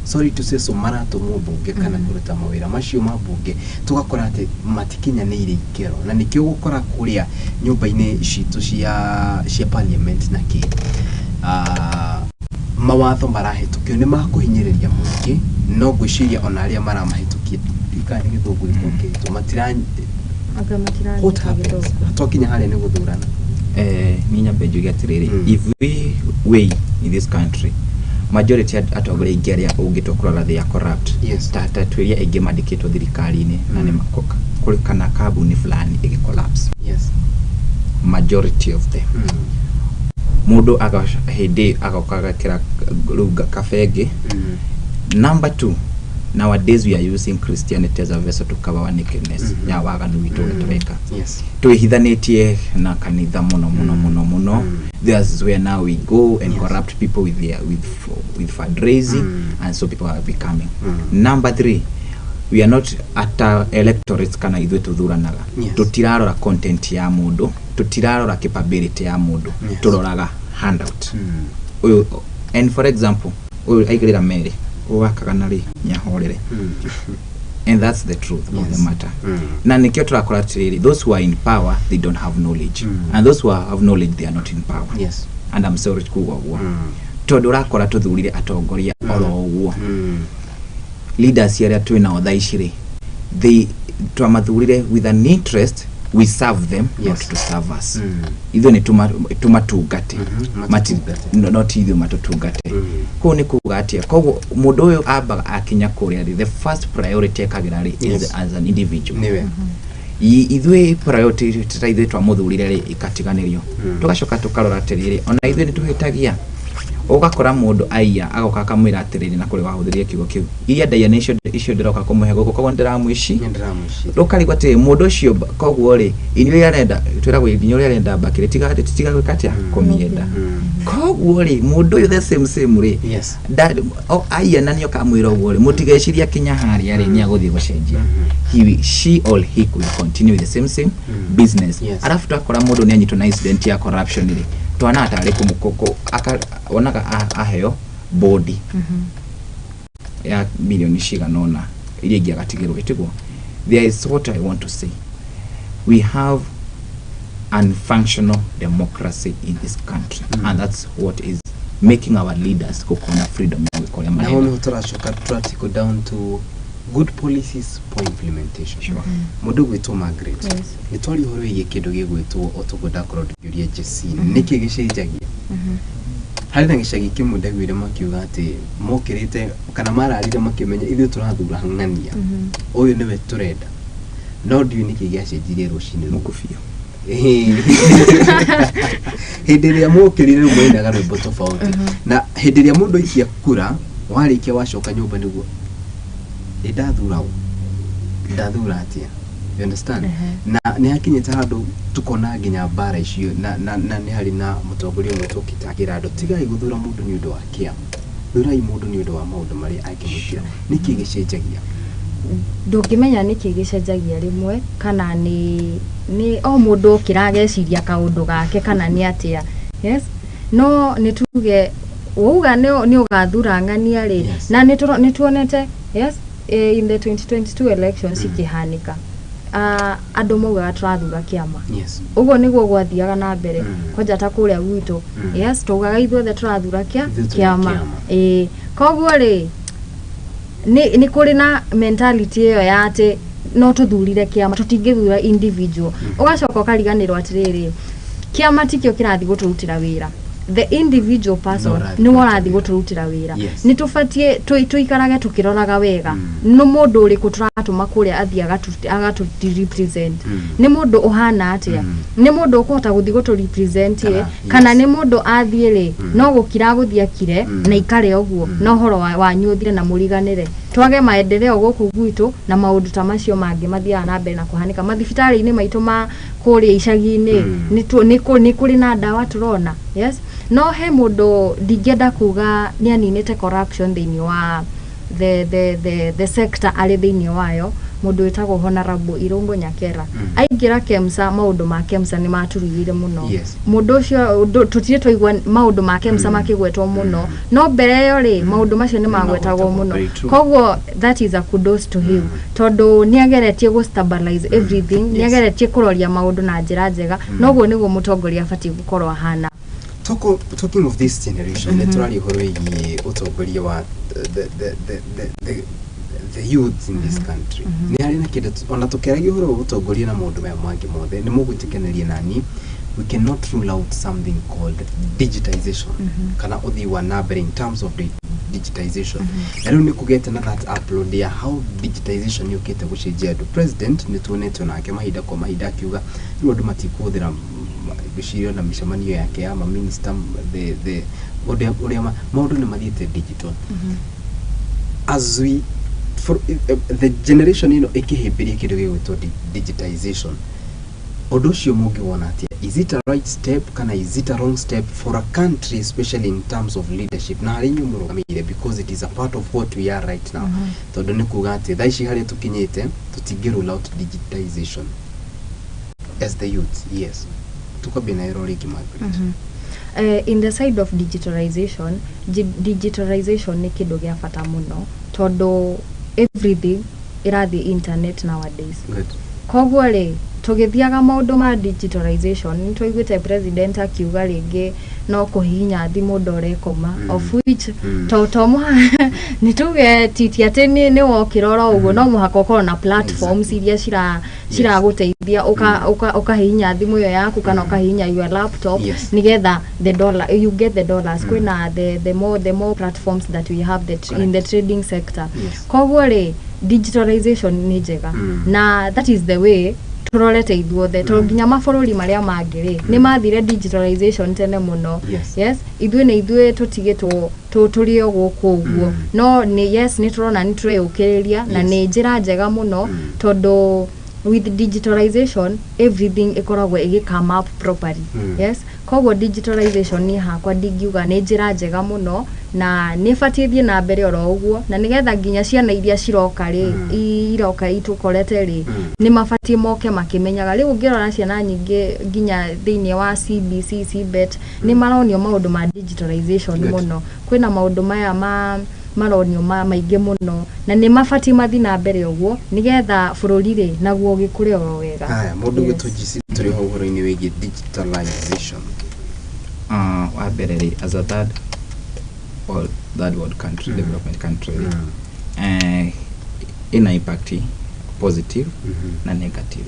sorry to say so, maratũmwo mbunge kana kũruta mawĩra macio ma mbunge, tũgakora atĩ matikinyanĩire ikĩro, na nĩkĩo ũgũkora kũrĩa nyũmba-inĩ citũ cia parliament na kĩ, mawatho marahĩtũkio nĩ makũhinyĩrĩria mũingĩ, no ngwĩciria ona arĩa maramahĩtũkia, ndikana nĩ gĩthũngũ gĩkũkĩtwo matira Anga matiranyita. What happens twakinya harĩa nĩ gũthurana? Niĩ nyambe njuge atĩrĩrĩ, if we weigh in this country, majority ya atongoria aingĩ arĩa ũngĩtua kũrora, they are corrupt. Ta twĩria aingĩ mandĩkĩtwo thirikari-inĩ na nĩ kũrĩ kana kambuni fulani ĩgĩ collapse, majority of them, mũndũ aga hĩndĩ agoka agekĩra rĩu kabenge. Number two, nowadays we are using Christianity as a vessel to cover our nakedness ya waganu witũ ũrĩa tũreka. Twĩhithanĩtie na kanitha mũno mũno mũno mũno. That's where now we go and corrupt people with their with fundraising, and so people are becoming. Number three, we are not at electorates, kana ithuĩ tũthuranaga, tũtirarora content ya mũndũ, tũtirarora capability ya mũndũ, tũroraga handout ũyũ. And for example, ũyũ aigĩrĩra merĩ, ũyũ wakagana rĩ, nĩahorere. And that's the truth of the matter. Na nikio turakora atiriri, those who are in power, they don't have knowledge, and those who have knowledge, they are not in power. And I'm sorry kuga ũguo, tondũ ũrakora tũthurire atongoria oro ũguo. Leaders arĩa twĩ nao thaa ici rĩ, they twamathurire with an interest. We serve them, not to serve us. Ithuĩ nĩ tũmatungate, no ti ithuĩ matũtungate. Kũu nĩ kuga atĩa? Koguo mũndũ ũyũ ambaga akinya kũrĩa rĩ, the first priority ekagĩra rĩ is as an individual. Nĩwe. Ithuĩ priority ta ithuĩ twamũthurire rĩ, ikatiganĩrio. Tũgacoka tũkarora atĩrĩrĩ, ona ithuĩ nĩ tũhĩtagia. Ũgakora mũndũ aiya, agoka akamwĩra atĩrĩrĩ, na kũrĩ wahũthĩrire kiugo kĩu, iria ndaiya nĩ icio icio ndĩroka kũmũhe gũkũ, koguo nĩndĩramwĩci ũkarigwo atĩrĩ, mũndũ ũcio koguo rĩ, irio iria arenda, twĩragwo irio ũrĩa arenda mbakĩrĩ, tiga tiga gwĩka atĩa, kũmĩenda. Koguo rĩ, mũndũ ũyũ the same same rĩ, aiya na nĩoka amwĩra ũguo rĩ, mũtigeciria kinya harĩa rĩ nĩ agũthiĩ gũcenjia. She or he will continue with the same same business. Arabu twakora mũndũ nĩ anyitwo na incident ya corruption rĩ, twana tarĩ wonaga aheo bodi ya milioni cigana ũna iria ingĩ agatigĩrwo ĩtiguo. There is what I want to say: we have unfunctional democracy in this country, and that's what is making our leaders gũkorwo na freedom ya gwĩka ũrĩa Na hau marenda. niho tũracoka tũratickle down to good policies for implementation. Mũndũ gwĩtwo Margaret, nĩ twaria ũhoro wĩgiĩ kĩndũ gĩgwĩtwo ũtũguo, ndakorwo ndĩkĩũria Jesse nĩkĩ gĩcenjagia. Harĩ na gĩcagi kĩmwe ndaiguire makiuga atĩ mokĩrĩte kana mararire makĩmenya ithuĩ tũrathura ng'ania, ũyũ nĩwe tũrenda, no ndiũĩ nĩkĩ gĩacenjirie rũcinĩ rũu. Mũkũbio. Hĩndĩ ĩrĩa mokĩrire rĩu mainaga rwĩmbo tofauti, na hĩndĩ ĩrĩa mũndũ aikia kura, warĩkia wacoka nyũmba nĩguo ĩ ndathura ũ, ndathura atĩa, you understand? Na nĩ hakinyĩte handũ tukona nginya mbara icio, na nĩ harĩ na mũtongoria ũmwe tũkĩte akĩra andũ, tigai gũthura mũndũ nĩ ũndũ wa kĩama, thurai mũndũ nĩ ũndũ wa maũndũ marĩa angĩmwĩkĩra. Nĩkĩ gĩcenjagia? Ndũngĩmenya nĩkĩ gĩcenjagia rĩmwe, kana nĩ o mũndũ okĩra ageciria kaũndũ gake, kana nĩ atĩa. Yes, no nĩ tuge wauga nĩ ũgathura ng'ania rĩ, na nĩ tuonete, yes, in the 2022 elections ikĩhanĩka, andũ maugaga tũrathura kĩama. Ũguo nĩguo gwathiaga na mbere kwanja ta kũrĩa gwitũ. Yes, twaugaga ithuothe tũrathura kĩa Ithuĩ tũrĩ kĩama. kĩama. Ĩĩ, koguo rĩ, nĩ kũrĩ na mentality ĩyo ya atĩ no tũthurire kĩama, tũtingĩthura individual. Ũgacoka ũkariganĩrwo atĩrĩrĩ, kĩama tikĩo kĩrathiĩ gũtũrutĩra wĩra, the individual person No ũrathiĩ nĩwe ũrathiĩ gũtũrutĩra wĩra. Nĩ tũbatiĩ tũikarage tũkĩroraga wega nĩ mũndũ ũrĩkũ tũratũma kũrĩa athiĩ agatũ represent. Nĩ mũndũ ũhana atĩa? Nĩ mũndũ ũkũhota gũthiĩ gũtũ represent ĩ, kana nĩ mũndũ athiĩ rĩ, no gũkira agũthiĩ akire na ikare ũguo, na ũhoro wanyu ũthire na mũriganĩre, twage maendeleo gũkũ gwitũ, na maũndũ ta macio mangĩ mathiaga na mbere na kũhanĩka mathibitarĩ-inĩ maitũ ma kũrĩa icagi-inĩ. Nĩ kũrĩ na ndawa tũrona? Yes, no he mũndũ ndingĩenda kuga nĩ aninĩte corruption thĩinĩ wa the sector arĩ thĩinĩ wayo, mũndũ wĩtagwo Honorable Irũngũ Nyakera. Aingĩra KEMSA, maũndũ ma KEMSA nĩ maturugire mũno. Mũndũ ũcio tũtirĩ twaigua maũndũ ma KEMSA makĩgwetwo mũno, no mbere ĩyo rĩ, maũndũ macio nĩ magwetagwo mũno. Very true. Koguo that is a kudos to him, tondũ nĩ ageretie gũ stabilize everything, nĩ ageretie kũroria maũndũ na njĩra njega. Noguo nĩguo mũtongoria abatiĩ gũkorwo ahana. Talking of this generation, nĩ tũraria ũhoro wĩgiĩ ũtongoria wa the youths in this country. Nĩ harĩ na kĩndũ ona tũkĩaragia ũhoro wa ũtongoria na maũndũ maya mangĩ mothe, nĩ mũgwĩtĩkanĩria nani we cannot rule out something called digitization kana ũthii wa na mbere in terms of the digitization. Na rĩu nĩ kũgĩte na that upload ya how digitization yũkĩte gũcenjia andũ. President nĩ tuonete onake mahinda kwa mahinda akiuga rĩu andũ matikũhũthĩra, ngwĩciria na mĩcemanio yake ya maminista, the ũrĩa maũndũ nĩ mathiĩte digital as we for the generation ĩno ĩkĩhĩmbĩria kĩndũ gĩgwĩtwo digitization. Ũndũ ũcio mũngĩwona atĩa? Is it a right step kana is it a wrong step for a country, especially in terms of leadership na harĩa inyuĩ mũrũgamĩrĩire, because it is a part of what we are right now? Tondũ nĩ kuga atĩ thaa ici harĩa tũkinyĩte tũtingĩ rule out digitization as the youth. Yes, tukwambia na ĩro rĩngĩ, Margaret. In the side of digitalization, digitalization nĩ kĩndũ gĩa bata mũno, tondũ everything ĩrathiĩ internet nowadays. Koguo rĩ, Tũgĩthiaga maũndũ ma digitalization, nĩ twaiguĩte president akiuga rĩngĩ no kũhihinya thimũ ndora ĩkauma, of which to mũhaka nĩ tuge ti atĩ nĩ wokĩra oro ũguo, no mũhaka ũkorwo na platforms iria ciragũteithia ũkahihinya thimũ ĩyo yaku kana ũkahihinya your laptop nĩgetha the dollar, you get the dollars. Kwĩna the more platforms that we have in the trading sector. Koguo rĩ, digitalization nĩ njega na that is the way tũrorete ithuothe, tondũ nginya mabũrũri marĩa mangĩ rĩ, nĩ mathire digitalization tene mũno. Yes, ithuĩ nĩ ithuĩ tũtigĩtwo tũrĩ o gũkũ ũguo, no nĩ, yes, nĩ tũrona nĩ tũreyũkĩrĩria na nĩ njĩra njega mũno, tondũ with digitalization everything ĩkoragwo ĩgĩ come up properly. Yes, koguo digitalization niĩ hakwa ndingiuga nĩ njĩra njega mũno na nĩ ĩbatiĩ ĩthiĩ na mbere oro ũguo, na nĩgetha nginya ciana iria ciroka rĩ, iroka itũkorete rĩ, nĩ mabatiĩ moke makĩmenyaga. Rĩu ũngĩrora ciana nyingĩ nginya thĩinĩ wa CBC, CBET, nĩ maronio maũndũ ma digitalization mũno. Kwĩna maũndũ maya ma maronio ma maingĩ mũno na nĩ mabatiĩ mathiĩ na mbere ũguo nĩgetha bũrũri rĩ naguo ũgĩkũre oro wega. Haya, mũndũ gwĩtwo GC, tũrĩ ho ũhoro-inĩ wĩgiĩ digitalization. Wa mbere rĩ, as a third world country, development country rĩ, ina impact positive na negative.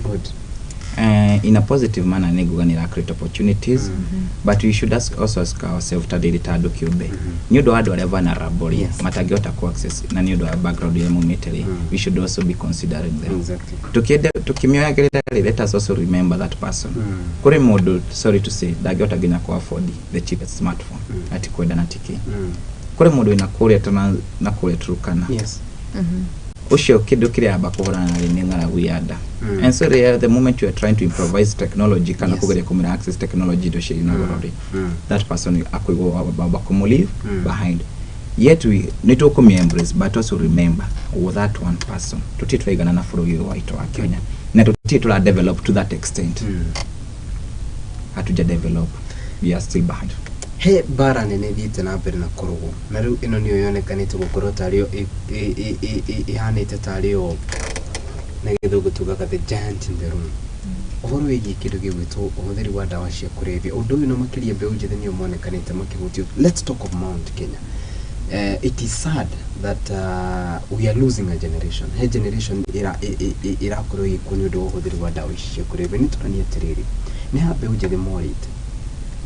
In a positive manner, nĩ nguga nĩ create opportunities, but we should also ask ourselves ta rĩrĩ, ta andũ kĩũmbe, nĩ ũndũ wa andũ arĩa vulnerable rĩ, matangĩhota ku access na nĩ ũndũ wa background ĩrĩa maumĩte rĩ, we should also be considering them. Tukienda tukimĩoyagĩrĩra rĩ, let us also remember that person. Kũrĩ mũndũ, sorry to say, ndangĩhota nginya ku afford the cheapest smartphone, ati kwenda na tiki. Kũrĩ mũndũ wĩna kũrĩa na kũrĩa Turkana, ũcio kĩndũ kĩrĩa amba kũhũrana narĩ nĩ ng'aragu ya nda. And so rĩrĩa the moment you are trying to improvise technology kana kũgeria kũmĩra access technology indo cia na goro rĩ, that person akũigwo baba kũmũ leave behind. Yet we nĩ tũkũmĩ embrace, but also remember that one person. Tũtirĩ tũraigana na bũrũri ũyũ waitũ wa Kenya na tũtirĩ tũra develop to that extent. Hatuja develop, we are still behind. He mbara nene ĩthiĩte na mbere na kũrũgwo, na rĩu ĩno nĩyo yonekanĩte gũkorwo tarĩyo ĩhanĩte tarĩyo na Gĩthũngũ tugaga the giant in the room, ũhoro wĩgiĩ kĩndũ gĩgwĩtwo ũhũthĩri wa ndawa cia kũrebia. Ũndũ ũyũ na makĩria mbeũ njĩthĩ nĩo monekanĩte makĩhutio. Let's talk of Mount Kenya. It is sad that we are losing a generation. He generation ĩrakorwo ĩgĩkwo nĩ ũndũ wa ũhũthĩri wa ndawa ici cia kũrebia. Nĩ tũrania atĩrĩrĩ, nĩ ha mbeũ njĩthĩ morĩte?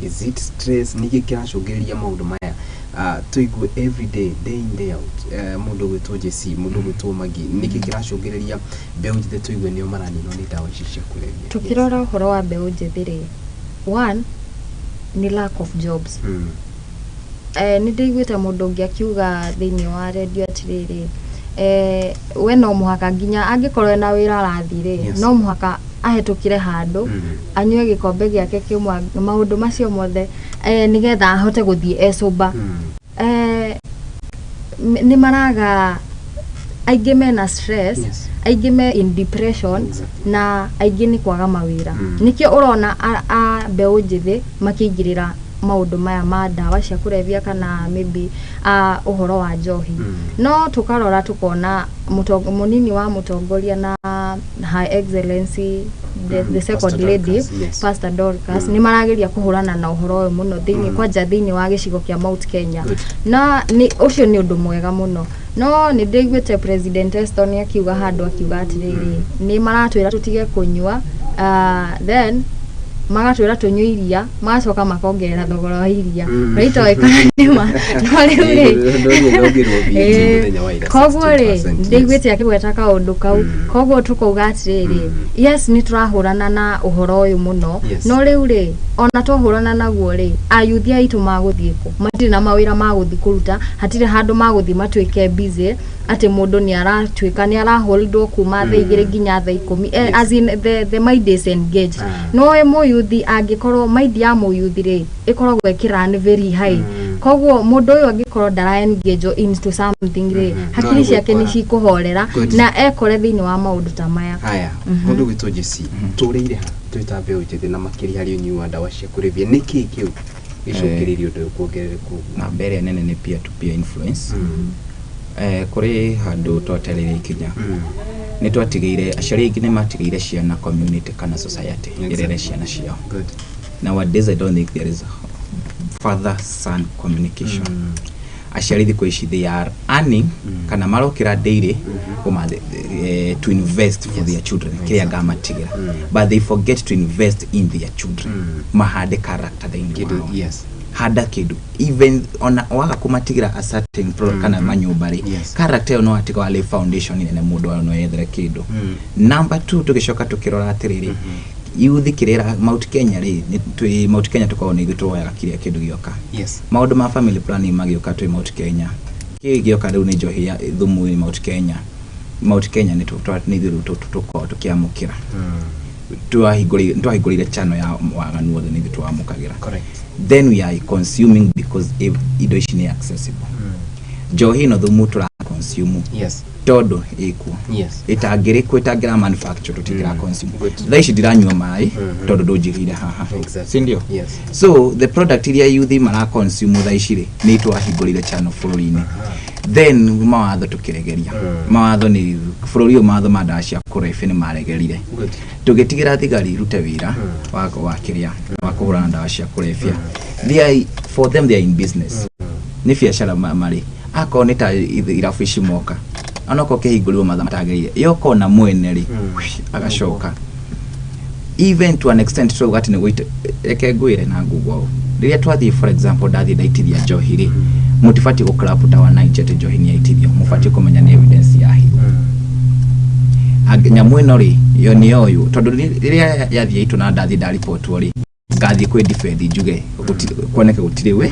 Is it stress? Nĩkĩ kĩracũngĩrĩria maũndũ maya tũigue every day, day in, day out? Mũndũ ũgwĩtwo JC, mũndũ ũgwĩtwo Magi, nĩkĩ kĩracũngĩrĩria mbeũ njĩthĩ tũigue nĩo maraninwo nĩ ndawa ici cia kũrebia? Tukirora ũhoro wa mbeũ njĩthĩ rĩ, one nĩ lack of jobs. Nĩ ndĩiguĩte mũndũ ũngĩ akiuga thĩinĩ wa redio atĩrĩrĩ, we no mũhaka nginya angĩkorwo ena wĩra arathiĩ rĩ, no mũhaka ahĩtũkĩre handũ anyue gĩkombe gĩake kĩmwe, maũndũ macio mothe, nĩgetha ahote gũthiĩ ecũmba. Nĩ maraga, aingĩ mena stress, aingĩ me in depression, na aingĩ nĩ kwaga mawĩra. Nĩkĩo ũrona a mbeũ njĩthĩ makĩingĩrĩra maũndũ maya ma ndawa cia kũrebia kana maybe ũhoro wa njohi. No tũkarora tũkona mũnini wa mũtongoria na Her Excellency the second Pastor lady, Dorcas, yes. Pastor Dorcas, nĩ marageria kũhũrana na ũhoro ũyũ mũno thĩinĩ, kwanja thĩinĩ wa gĩcigo kĩa Mount Kenya. Na nĩ ũcio nĩ ũndũ mwega mũno, no nĩ ndĩiguĩte President Eston akiuga handũ, akiuga atĩrĩrĩ, nĩ maratwĩra tũtige kũnyua, then magatwĩra tũnyue iria, magacoka makongerera thogora wa iria. Na itoĩ kana nĩma, no rĩu rĩ, Ndonire yongererwo VAT mũthenya wa ira, koguo rĩ, 16%, yes. ndĩiguĩte akĩgweta kaũndũ kau. Koguo tũkauga atĩrĩrĩ, yes, nĩ tũrahũrana na ũhoro ũyũ mũno, no rĩu rĩ, ona twahũrana naguo rĩ, ayuthi aitũ magũthiĩ kũ? Matirĩ na mawĩra magũthiĩ kũruta, hatirĩ handũ magũthiĩ matuĩke busy, atĩ mũndũ nĩ aratuĩka nĩ araholdwo kuma thaa 2 nginya thaa 10, as in the mind is engaged. No ĩ mũyuthi angĩkorwo mind ya mũyuthi rĩ, ĩkoragwo ĩkĩrun very high, koguo mũndũ ũyũ angĩkorwo ndara engage into something rĩ, hakiri No ciake nĩ egwĩkora. cikũhorera na ekore thĩinĩ wa maũndũ ta maya. Haya, mũndũ gwĩtwo JC, tũrĩire ha twĩ ta mbeũ njĩthĩ na makĩria harĩ ũnyui wa ndawa cia kũrebia? Nĩkĩ kĩu gĩcũngĩrĩirie ũndũ ũyũ kuongerereka ũguo? Namba ĩrĩa nene nĩ peer to peer influence. Kũrĩ handũ twetereire ikinya. Nĩ twatigĩire aciari aingĩ, nĩ matigĩire ciana community kana society ĩrere ciana ciao. Nowadays I don't think there is father son communication. Aciari thikũ ici, they are earning kana marokĩra daily kũmathe, to invest for their children kĩrĩa ngamatigĩra, but they forget to invest in their children, mahande character thĩinĩ wao. Handa kĩndũ, even ona waga kũmatigĩra a certain product kana manyũmba rĩ, character ĩyo no atiga warĩ foundation nene mũndũ no yethere kĩndũ. Number two, tũgĩcoka tũkĩrora atĩrĩrĩ, youth kĩrĩa Mount Kenya rĩ, nĩ twĩ Mount Kenya, tũkoragwo nĩ ithuĩ tũroyaga kĩrĩa kĩndũ gĩoka. Maũndũ ma family planning magĩũka twĩ Mount Kenya, kĩ gĩoka rĩu nĩ njohi ya thumu nĩ Mount Kenya. Mount Kenya nĩ nĩ ithuĩ rĩu tũkoragwo tũkĩamũkĩra, twahingũrĩire channel ya waganu wothe, nĩ ithuĩ twamũkagĩra. Then we are consuming because if indo ici nĩ accessible, njohi ĩno, thumu tũra consume tondũ ĩkuo. Ĩtangĩrĩkwo, ĩtangĩra manufacture, tũtingĩra consume. Thaa ici ndiranyua maĩ tondũ ndũnjigĩire haha, si ndio? Yes. So the product iria youth mara consume thaa ici rĩ, nĩ twahingũrĩire channel bũrũri-inĩ. Then mawatho tũkĩregeria mawatho, nĩ bũrũri ũyũ mawatho ma ndawa cia kũrebia nĩ maregerire. Tũgĩtigĩra thigari irute wĩra wa kĩrĩa wa kũhũrana na ndawa cia kũrebia. They are, for them, they are in business, nĩ biacara marĩ. Akorwo nĩ ta irabu ici moka, onokorwo kĩhingũrirwo mathaa matagĩrĩire, yoka ona mwene rĩ agacoka. Even to an extent turauga atĩ nĩ gũita. Reke ngwĩre na ngugwa ũũ, rĩrĩa twathiĩ, for example, ndathiĩ ndaitithia njohi rĩ, mũtibatiĩ gũclap ta wananchi atĩ njohi nĩ yaitithio. Mũbatiĩ kũmenya nĩ evidence yahithwo. Nyamũ ĩno rĩ, yo nĩ ũyũ, tondũ rĩrĩa yathiĩ itũ na ndathiĩ ndaribotwo rĩ, ngathiĩ kwĩ defend njuge kuoneke gũtirĩ we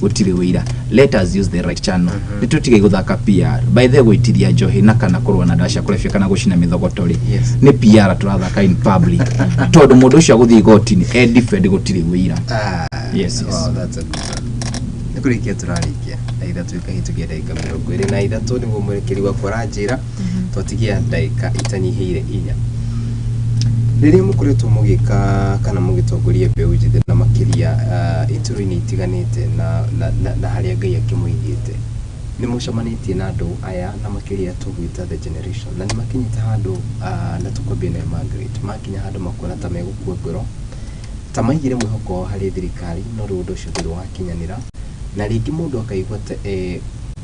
gũtirĩ wĩira. Let us use the right channel, nĩ tũtige gũthaka PR. By the way, gũitithia njohi na kana kũrũa na ndawa cia kũrebia kana gũcina mĩthogoto rĩ, nĩ PR tũrathaka in public, tondũ mũndũ ũcio agũthiĩ igoti-inĩ e defend gũtirĩ wĩira. Yes. Wow, that's a good one. Nĩ kũrĩkia tũrarĩkia na ithatũ ikahĩtũkia ndagĩka 23, nĩguo mwerekeri wakwa aranjĩra twatigia ndagĩka itanyihĩire 4. Rĩrĩa mũkoretwo mũgĩka kana mũgĩtongoria mbeũ njĩthĩ na makĩria itũra-inĩ itiganĩte na harĩa Ngai akĩmũigĩte, nĩ mũcemanĩtie na andũ aya na makĩria tũgwĩta the generation, na nĩ makinyĩte handũ, na tũkwambia na Margaret, makinya handũ makona ta megũkua ngoro, ta maigire mwĩhoko wao harĩ thirikari, no rĩu ũndũ ũcio ndũrĩ wakinyanĩra, na rĩngĩ mũndũ akaigua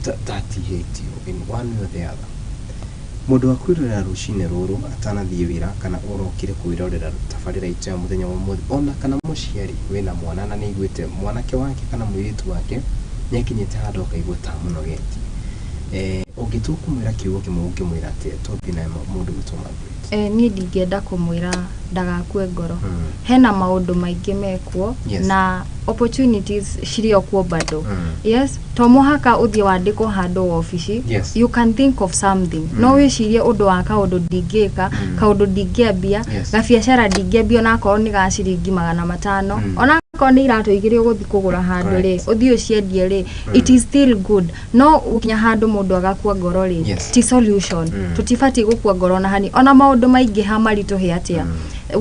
ta atihĩtio in one way or the other. Mũndũ wa kwĩrorera rũcinĩ rũrũ atanathiĩ wĩra kana ũrokire kwĩrorera tabarĩra itũ ya mũthenya wa ũmũthĩ, ona kana mũciari wĩna mwana na nĩaiguĩte mwanake wake kana mũirĩtu wake nĩakinyĩte handũ akaigua ta mũnogetie, ũngĩtua kũmwĩra kiugo kĩmwe, ũngĩmwĩra atĩa? Twambie na mũndũ gwĩtwo Margaret. Niĩ ndingĩenda kũmwĩra ndagakue ngoro. Hena maũndũ maingĩ mekuo na opportunities cirĩ o kuo bado. Yes, to mũhaka ũthiĩ wandĩkwo handũ wabici. You can think of something. No wĩcirie ũndũ wa kaũndũ ndingĩka, kaũndũ ndingĩambia, gabiacara ndingĩambia, onakorwo nĩ ga ciringi 500, onakorwo nĩ iratũ 2 ũgũthiĩ kũgũra handũ rĩ, ũthiĩ ũciendie rĩ, it is still good. No gũkinya handũ mũndũ agakua ngoro rĩ, ti solution. Tũtibatiĩ gũkua ngoro na hani ona maũndũ maingĩha maritũhe atĩa.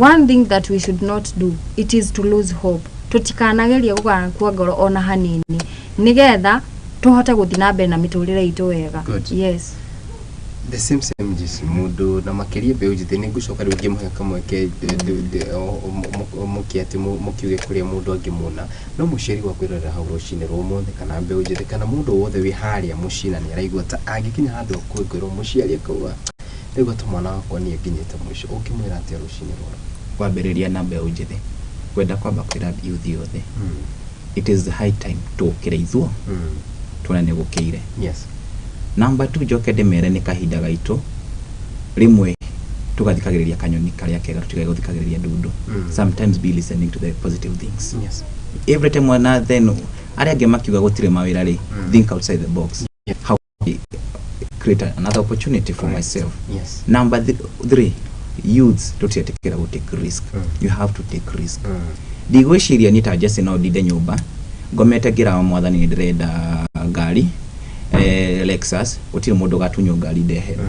One thing that we should not do, it is to lose hope. Tũtikanagerie gũgakua ngoro ona hanini, nĩgetha tũhote gũthiĩ na mbere na mĩtũrĩre itũ wega. Good. Yes. The same same Jesse, mũndũ na makĩria mbeũ njĩthĩ, nĩ ngũcoka rĩu ngĩmũhe kamweke mũkĩ atĩ mũkiuge kũrĩa mũndũ angĩmuona, no mũciari wa kwĩrorera hau rũcinĩ rwa ũmũthĩ, kana mbeũ njĩthĩ, kana mũndũ wothe wĩ harĩa mũciĩ na nĩ araigua ta angĩkinya handũ akue ngoro, mũciari akauga ndaigua ta mwana wakwa nĩ akinyĩte mũico, ũngĩmwĩra atĩa rũcinĩ rũrũ? Kwambĩrĩria na mbeũ njĩthĩ, kwenda kwamba kwĩra youth yothe, it is high time tũkĩre ithuo tuone nĩ gũkĩire. Number two, njoke ndĩmere nĩ kahinda gaitũ rĩmwe tũgathikagĩrĩria kanyoni karĩa kega, tũtige gũthikagĩrĩria ndundu. Sometimes be listening to the positive things every time wana. Then arĩa angĩ makiuga gũtirĩ mawĩra rĩ, think outside the box. How can I create another opportunity for myself? Number three, youths tũtietĩkĩra gũ take risk. You have to take risk. Ndigwĩciria niĩ ta Jesse no ndinde nyũmba ngomete ngĩrawa mwathani nĩ ndĩrenda ngari, Lexus, gũtirĩ mũndũ ũgatunywo ngari ndeherwo.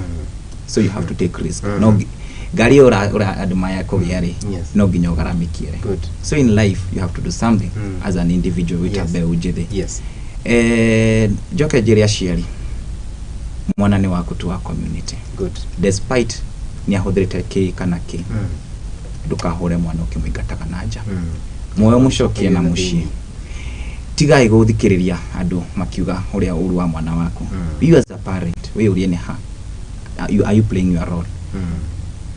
So you have to take risk. No ngari ĩyo ũra admire kũgĩa rĩ, no nginya ũgaramikie rĩ. So in life you have to do something as an individual wĩta mbeũ njĩthĩ. Njoke njĩre aciari, mwana nĩ waku tu wa community. Despite Nĩ ahũthĩrĩte kĩ kana kĩ, ndũkahũre mwana ũkĩmũingataga na nja. Muoyo mũcokie na mũciĩ. Tigai gũthikĩrĩria andũ makiuga ũrĩa ũru wa mwana waku. You as a parent, wĩyũrie nĩ ha are you playing your role?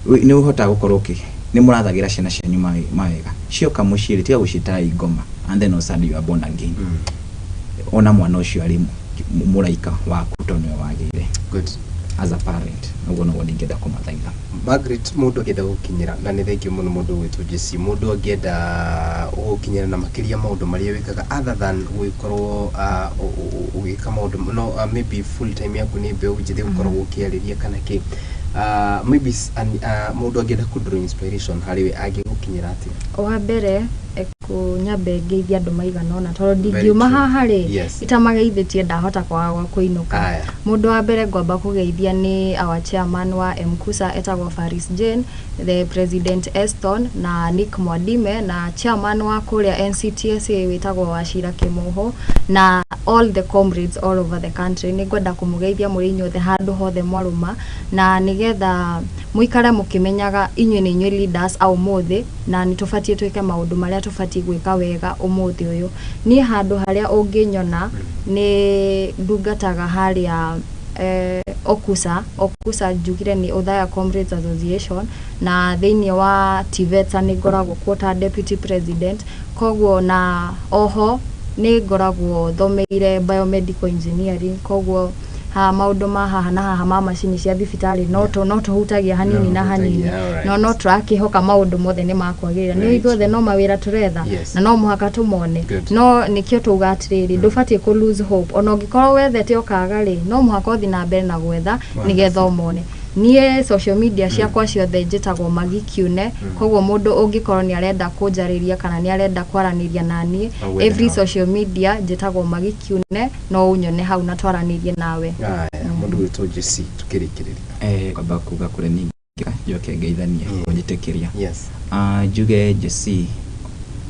Nĩ ũhotaga gũkorwo ũkĩ nĩ mũrathagĩra ciana cianyu mawega cioka mũciĩ rĩ, tiga gũciĩta ingoma and then all sudden you are born again. Ona mwana ũcio arĩ mũraika waku tondũ nĩwe wagĩire. Good. As a parent, ũguo noguo ndingĩenda kũmathaitha. Margaret, mũndũ angĩenda gũkinyĩra, na nĩ thengiũ mũno mũndũ ũgwĩtwo Jesse, mũndũ angĩenda gũkinyĩra na makĩria maũndũ marĩa wĩkaga other than gũgĩkorwo ũgĩka maũndũ no maybe full time yaku nĩ mbeũ njĩthĩ, gũkoragwo ũkĩarĩria kana kĩ, maybe mũndũ angĩenda kũ draw inspiration harĩ we angĩgũkinyĩra atĩa? Wa mbere nyambe ngeithie andũ maigana ũna tondũ ndingiuma haha rĩ itamageithĩtie, ndahota kwaga gwa kũinũka. Aya. Mũndũ wa mbere ngwamba kũgeithia nĩ our chairman wa MKUSA etagwo Faris Jane, the president Eston na Nick Mwadime, na chairman wa kũrĩa NCTSA wĩtagwo Wachira Kĩmũhũ, na all the comrades all over the country. Nĩ ngwenda kũmũgeithia mũrĩ inyuothe handũ hothe mwarũma, na nĩgetha mũikare mũkĩmenyaga inyuĩ nĩ inyuĩ leaders a ũmũthĩ, na nĩ tũbatiĩ twĩke maũndũ marĩa tũbatiĩ gwĩka wega ũmũthĩ ũyũ. Niĩ handũ harĩa ũngĩnyona nĩ ndungataga harĩa Okusa. Okusa njugire nĩ Othaya Comrades Association, na thĩinĩ wa TVETA nĩ ngoragwo kuo ta deputy president. Koguo na oho nĩ ngoragwo thomeire biomedical engineering, koguo ha maũndũ ma haha na haha ma macini cia thibitarĩ no tũhutagia hanini No na hanini. ũhutagia, alright. No tũrakĩhoka maũndũ mothe nĩ makwagĩrĩra nĩ ithuothe no mawĩra tũretha na no mũhaka tũmone. No nĩkĩo tauga atĩrĩrĩ, ndũbatiĩ kũ lose hope. Ona ũngĩkorwo wethete ũkaga rĩ, no mũhaka ũthiĩ na mbere na gwetha nĩgetha ũmone. Niĩ social media ciakwa ciothe njĩtagwo Magi Kiune. Koguo mũndũ ũngĩkorwo nĩ arenda kũnjarĩria kana nĩ arenda kwaranĩria na niĩ, Agwethe every hau. social media njĩtagwo Magi Kiune, no ũnyone hau na twaranĩrie nawe. Aya, mũndũ gwĩtwo Jesse, tukĩrĩkĩrĩria. Kwamba kuga kũrĩa ningĩ njoke ngeithanie kũnjĩtĩkĩria. Yes. Njuge Jesse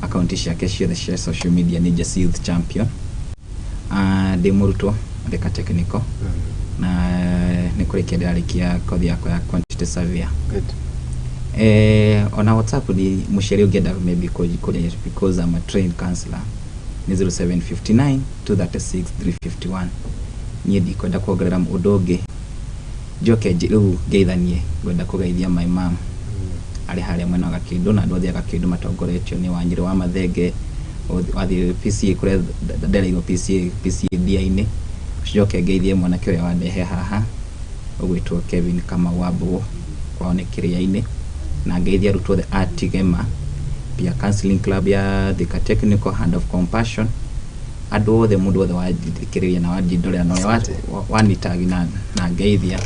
akaunti ciake ciothe cia social media nĩ Jesse Youth Champion. Ndĩ mũrutwo Thika Technical na nĩ kũrĩkia ndĩrarĩkia kothi yakwa ya quantity surveyor. Good. Ona WhatsApp ni mũciari ũngĩenda maybe kũnjaria, because I'm a trained counselor, nĩ 0759 236 351. Niĩ ndikwenda kuongerera ũndũ ũngĩ. Njoke rĩu ngeithanie, ngwenda kũgeithia my mom arĩ harĩa mwena wa Gakĩndũ na andũ othe a Gakĩndũ matongoretio nĩ Wanyĩrĩ wa Mathenge, wathiĩ PCA kũrĩa ndereirwo PCA, PCA ndia-inĩ. Njoke ngeithie mwanake ũrĩa wandehe haha ũgwĩtwo Kevin Kamau wa Mbũgũ, kwao nĩ Kĩrĩa-inĩ, na ngeithie arutwo othe a Tigema Peer Counseling Club ya Thika Technical, Hand of Compassion, andũ othe, mũndũ wothe wanjithikĩrĩria na wanjindorera na ũrĩa wanitagi na ngeithia,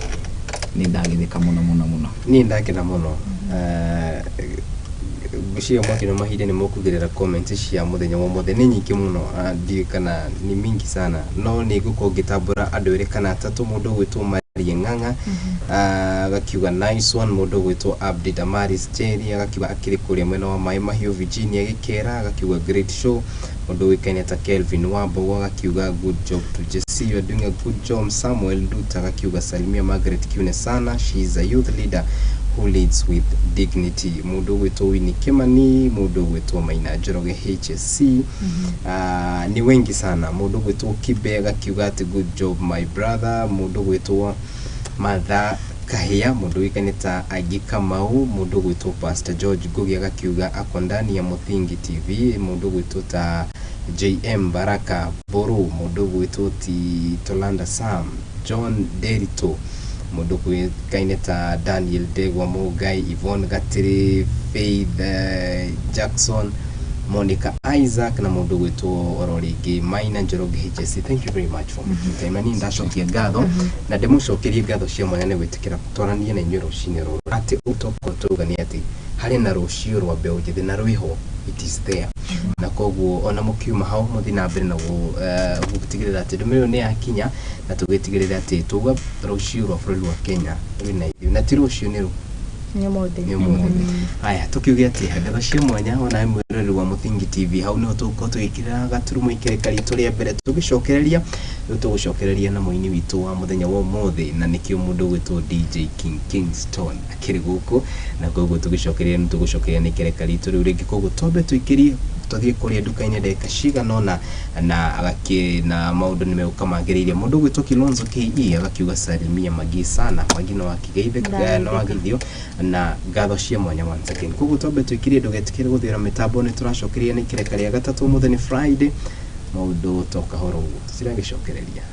nĩ ndagĩthĩka mũno mũno mũno. Niĩ ndakena mũno. Ngwĩciria mwakĩno mahinda nĩ mũkũgerera comment cia mũthenya wa ũmũthĩ nĩ nyingĩ mũno. Ndiũĩ kana ni mingi sana, no nĩ ngũkorwo ngĩtambũra andũ erĩ kana atatũ. Mũndũ ũgwĩtwo Marie Ng'ang'a agakiuga nice one. Mũndũ ũgwĩtwo Abdi Damaris Jerry agakiuga akĩrĩ kũrĩa mwena wa Maĩ Mahiũ Virginia Gĩkera, agakiuga great show. Mũndũ ũĩkaine ta Kelvin Wambogo agakiuga good job to Jesse, you are doing a good job. Samuel Nduta agakiuga salimia Margaret Kiune sana, she is a youth leader who leads with dignity. Mũndũ ũgwĩtwo Winnie Kimani, mũndũ ũgwĩtwo Maina Njoroge HSC, ni wengi sana. Mũndũ ũgwĩtwo Kibe agakiuga atĩ good job my brother. Mũndũ ũgwĩtwo Martha Kahia, mũndũ ũĩkaine ta Agi Kamau, mũndũ ũgwĩtwo Pastor George Ngugi agakiuga ako ndani ya Mũthingi TV. Mũndũ ũgwĩtwo ta JM Baraka Boru, mũndũ ũgwĩtwo ti Tolanda Sam, John Derito, mũndũ ũĩkaine ta Daniel Ndegwa Mũngai, Yvonne Gatĩrĩ, Faith Jackson, Monica Isaac na mũndũ ũgwĩtwo oro rĩngĩ Maina Njoroge HSC. Thank you very much for making time. Na niĩ ndacokia ngatho na ndĩmũcokerie ngatho cia mwanya nĩ gwĩtĩkĩra twaranie na inyuĩ rũcinĩ rũrũ, atĩ ũtokorwo tauga nĩ atĩ harĩ na rũciũ rwa mbeũ njĩthĩ na rwĩho, it is there, na koguo ona mũkiuma hau mũthiĩ na mbere na gũtigĩrĩra atĩ ndũmĩrĩri ĩyo nĩ yakinya, na tũgĩtigĩrĩra atĩ tuga rũciũ rwa bũrũri wa Kenya rwĩna ithuĩ, na ti rũciũ, nĩ rũ Nĩ ũmũthĩ. Nĩ ũmũthĩ. Aya, tũkiuge atĩ ngatho cia mwanya ona mwĩroreri wa Mũthingi TV, hau nĩho tũgũkorwo tũgĩkĩra gaturumo ikereka ritũ rĩa mbere, tũgĩcokereria. Rĩu tũgũcokereria na mũini witũ wa mũthenya wa ũmũthĩ, na nĩkĩo mũndũ ũgwĩtwo DJ King Kingston akĩrĩ gũkũ, na koguo tũgĩcokereria nĩ tũgũcokeria nĩ ikereka ritũ rĩu rĩngĩ. Koguo twambe tũikĩrie, tũthiĩ kũrĩa nduka-inĩ ndagĩka cigana ũna, na agakĩ na maũndũ nĩ megũka magĩrĩire. Mũndũ ũgwĩtwo Kilonzo KE agakiuga salimia Magi sana. Magi no akĩgeithĩka no Ndageithĩka. Wageithio na ngatho cia mwanya once again. Koguo twambe tũikĩrie, ndũgetĩkĩre gũthĩra mĩtambo, nĩ tũracokeria nĩ ikereka rĩa gatatũ. Ũmũthĩ nĩ Friday, maũndũ to kahora ũguo tũtiragĩcokereria.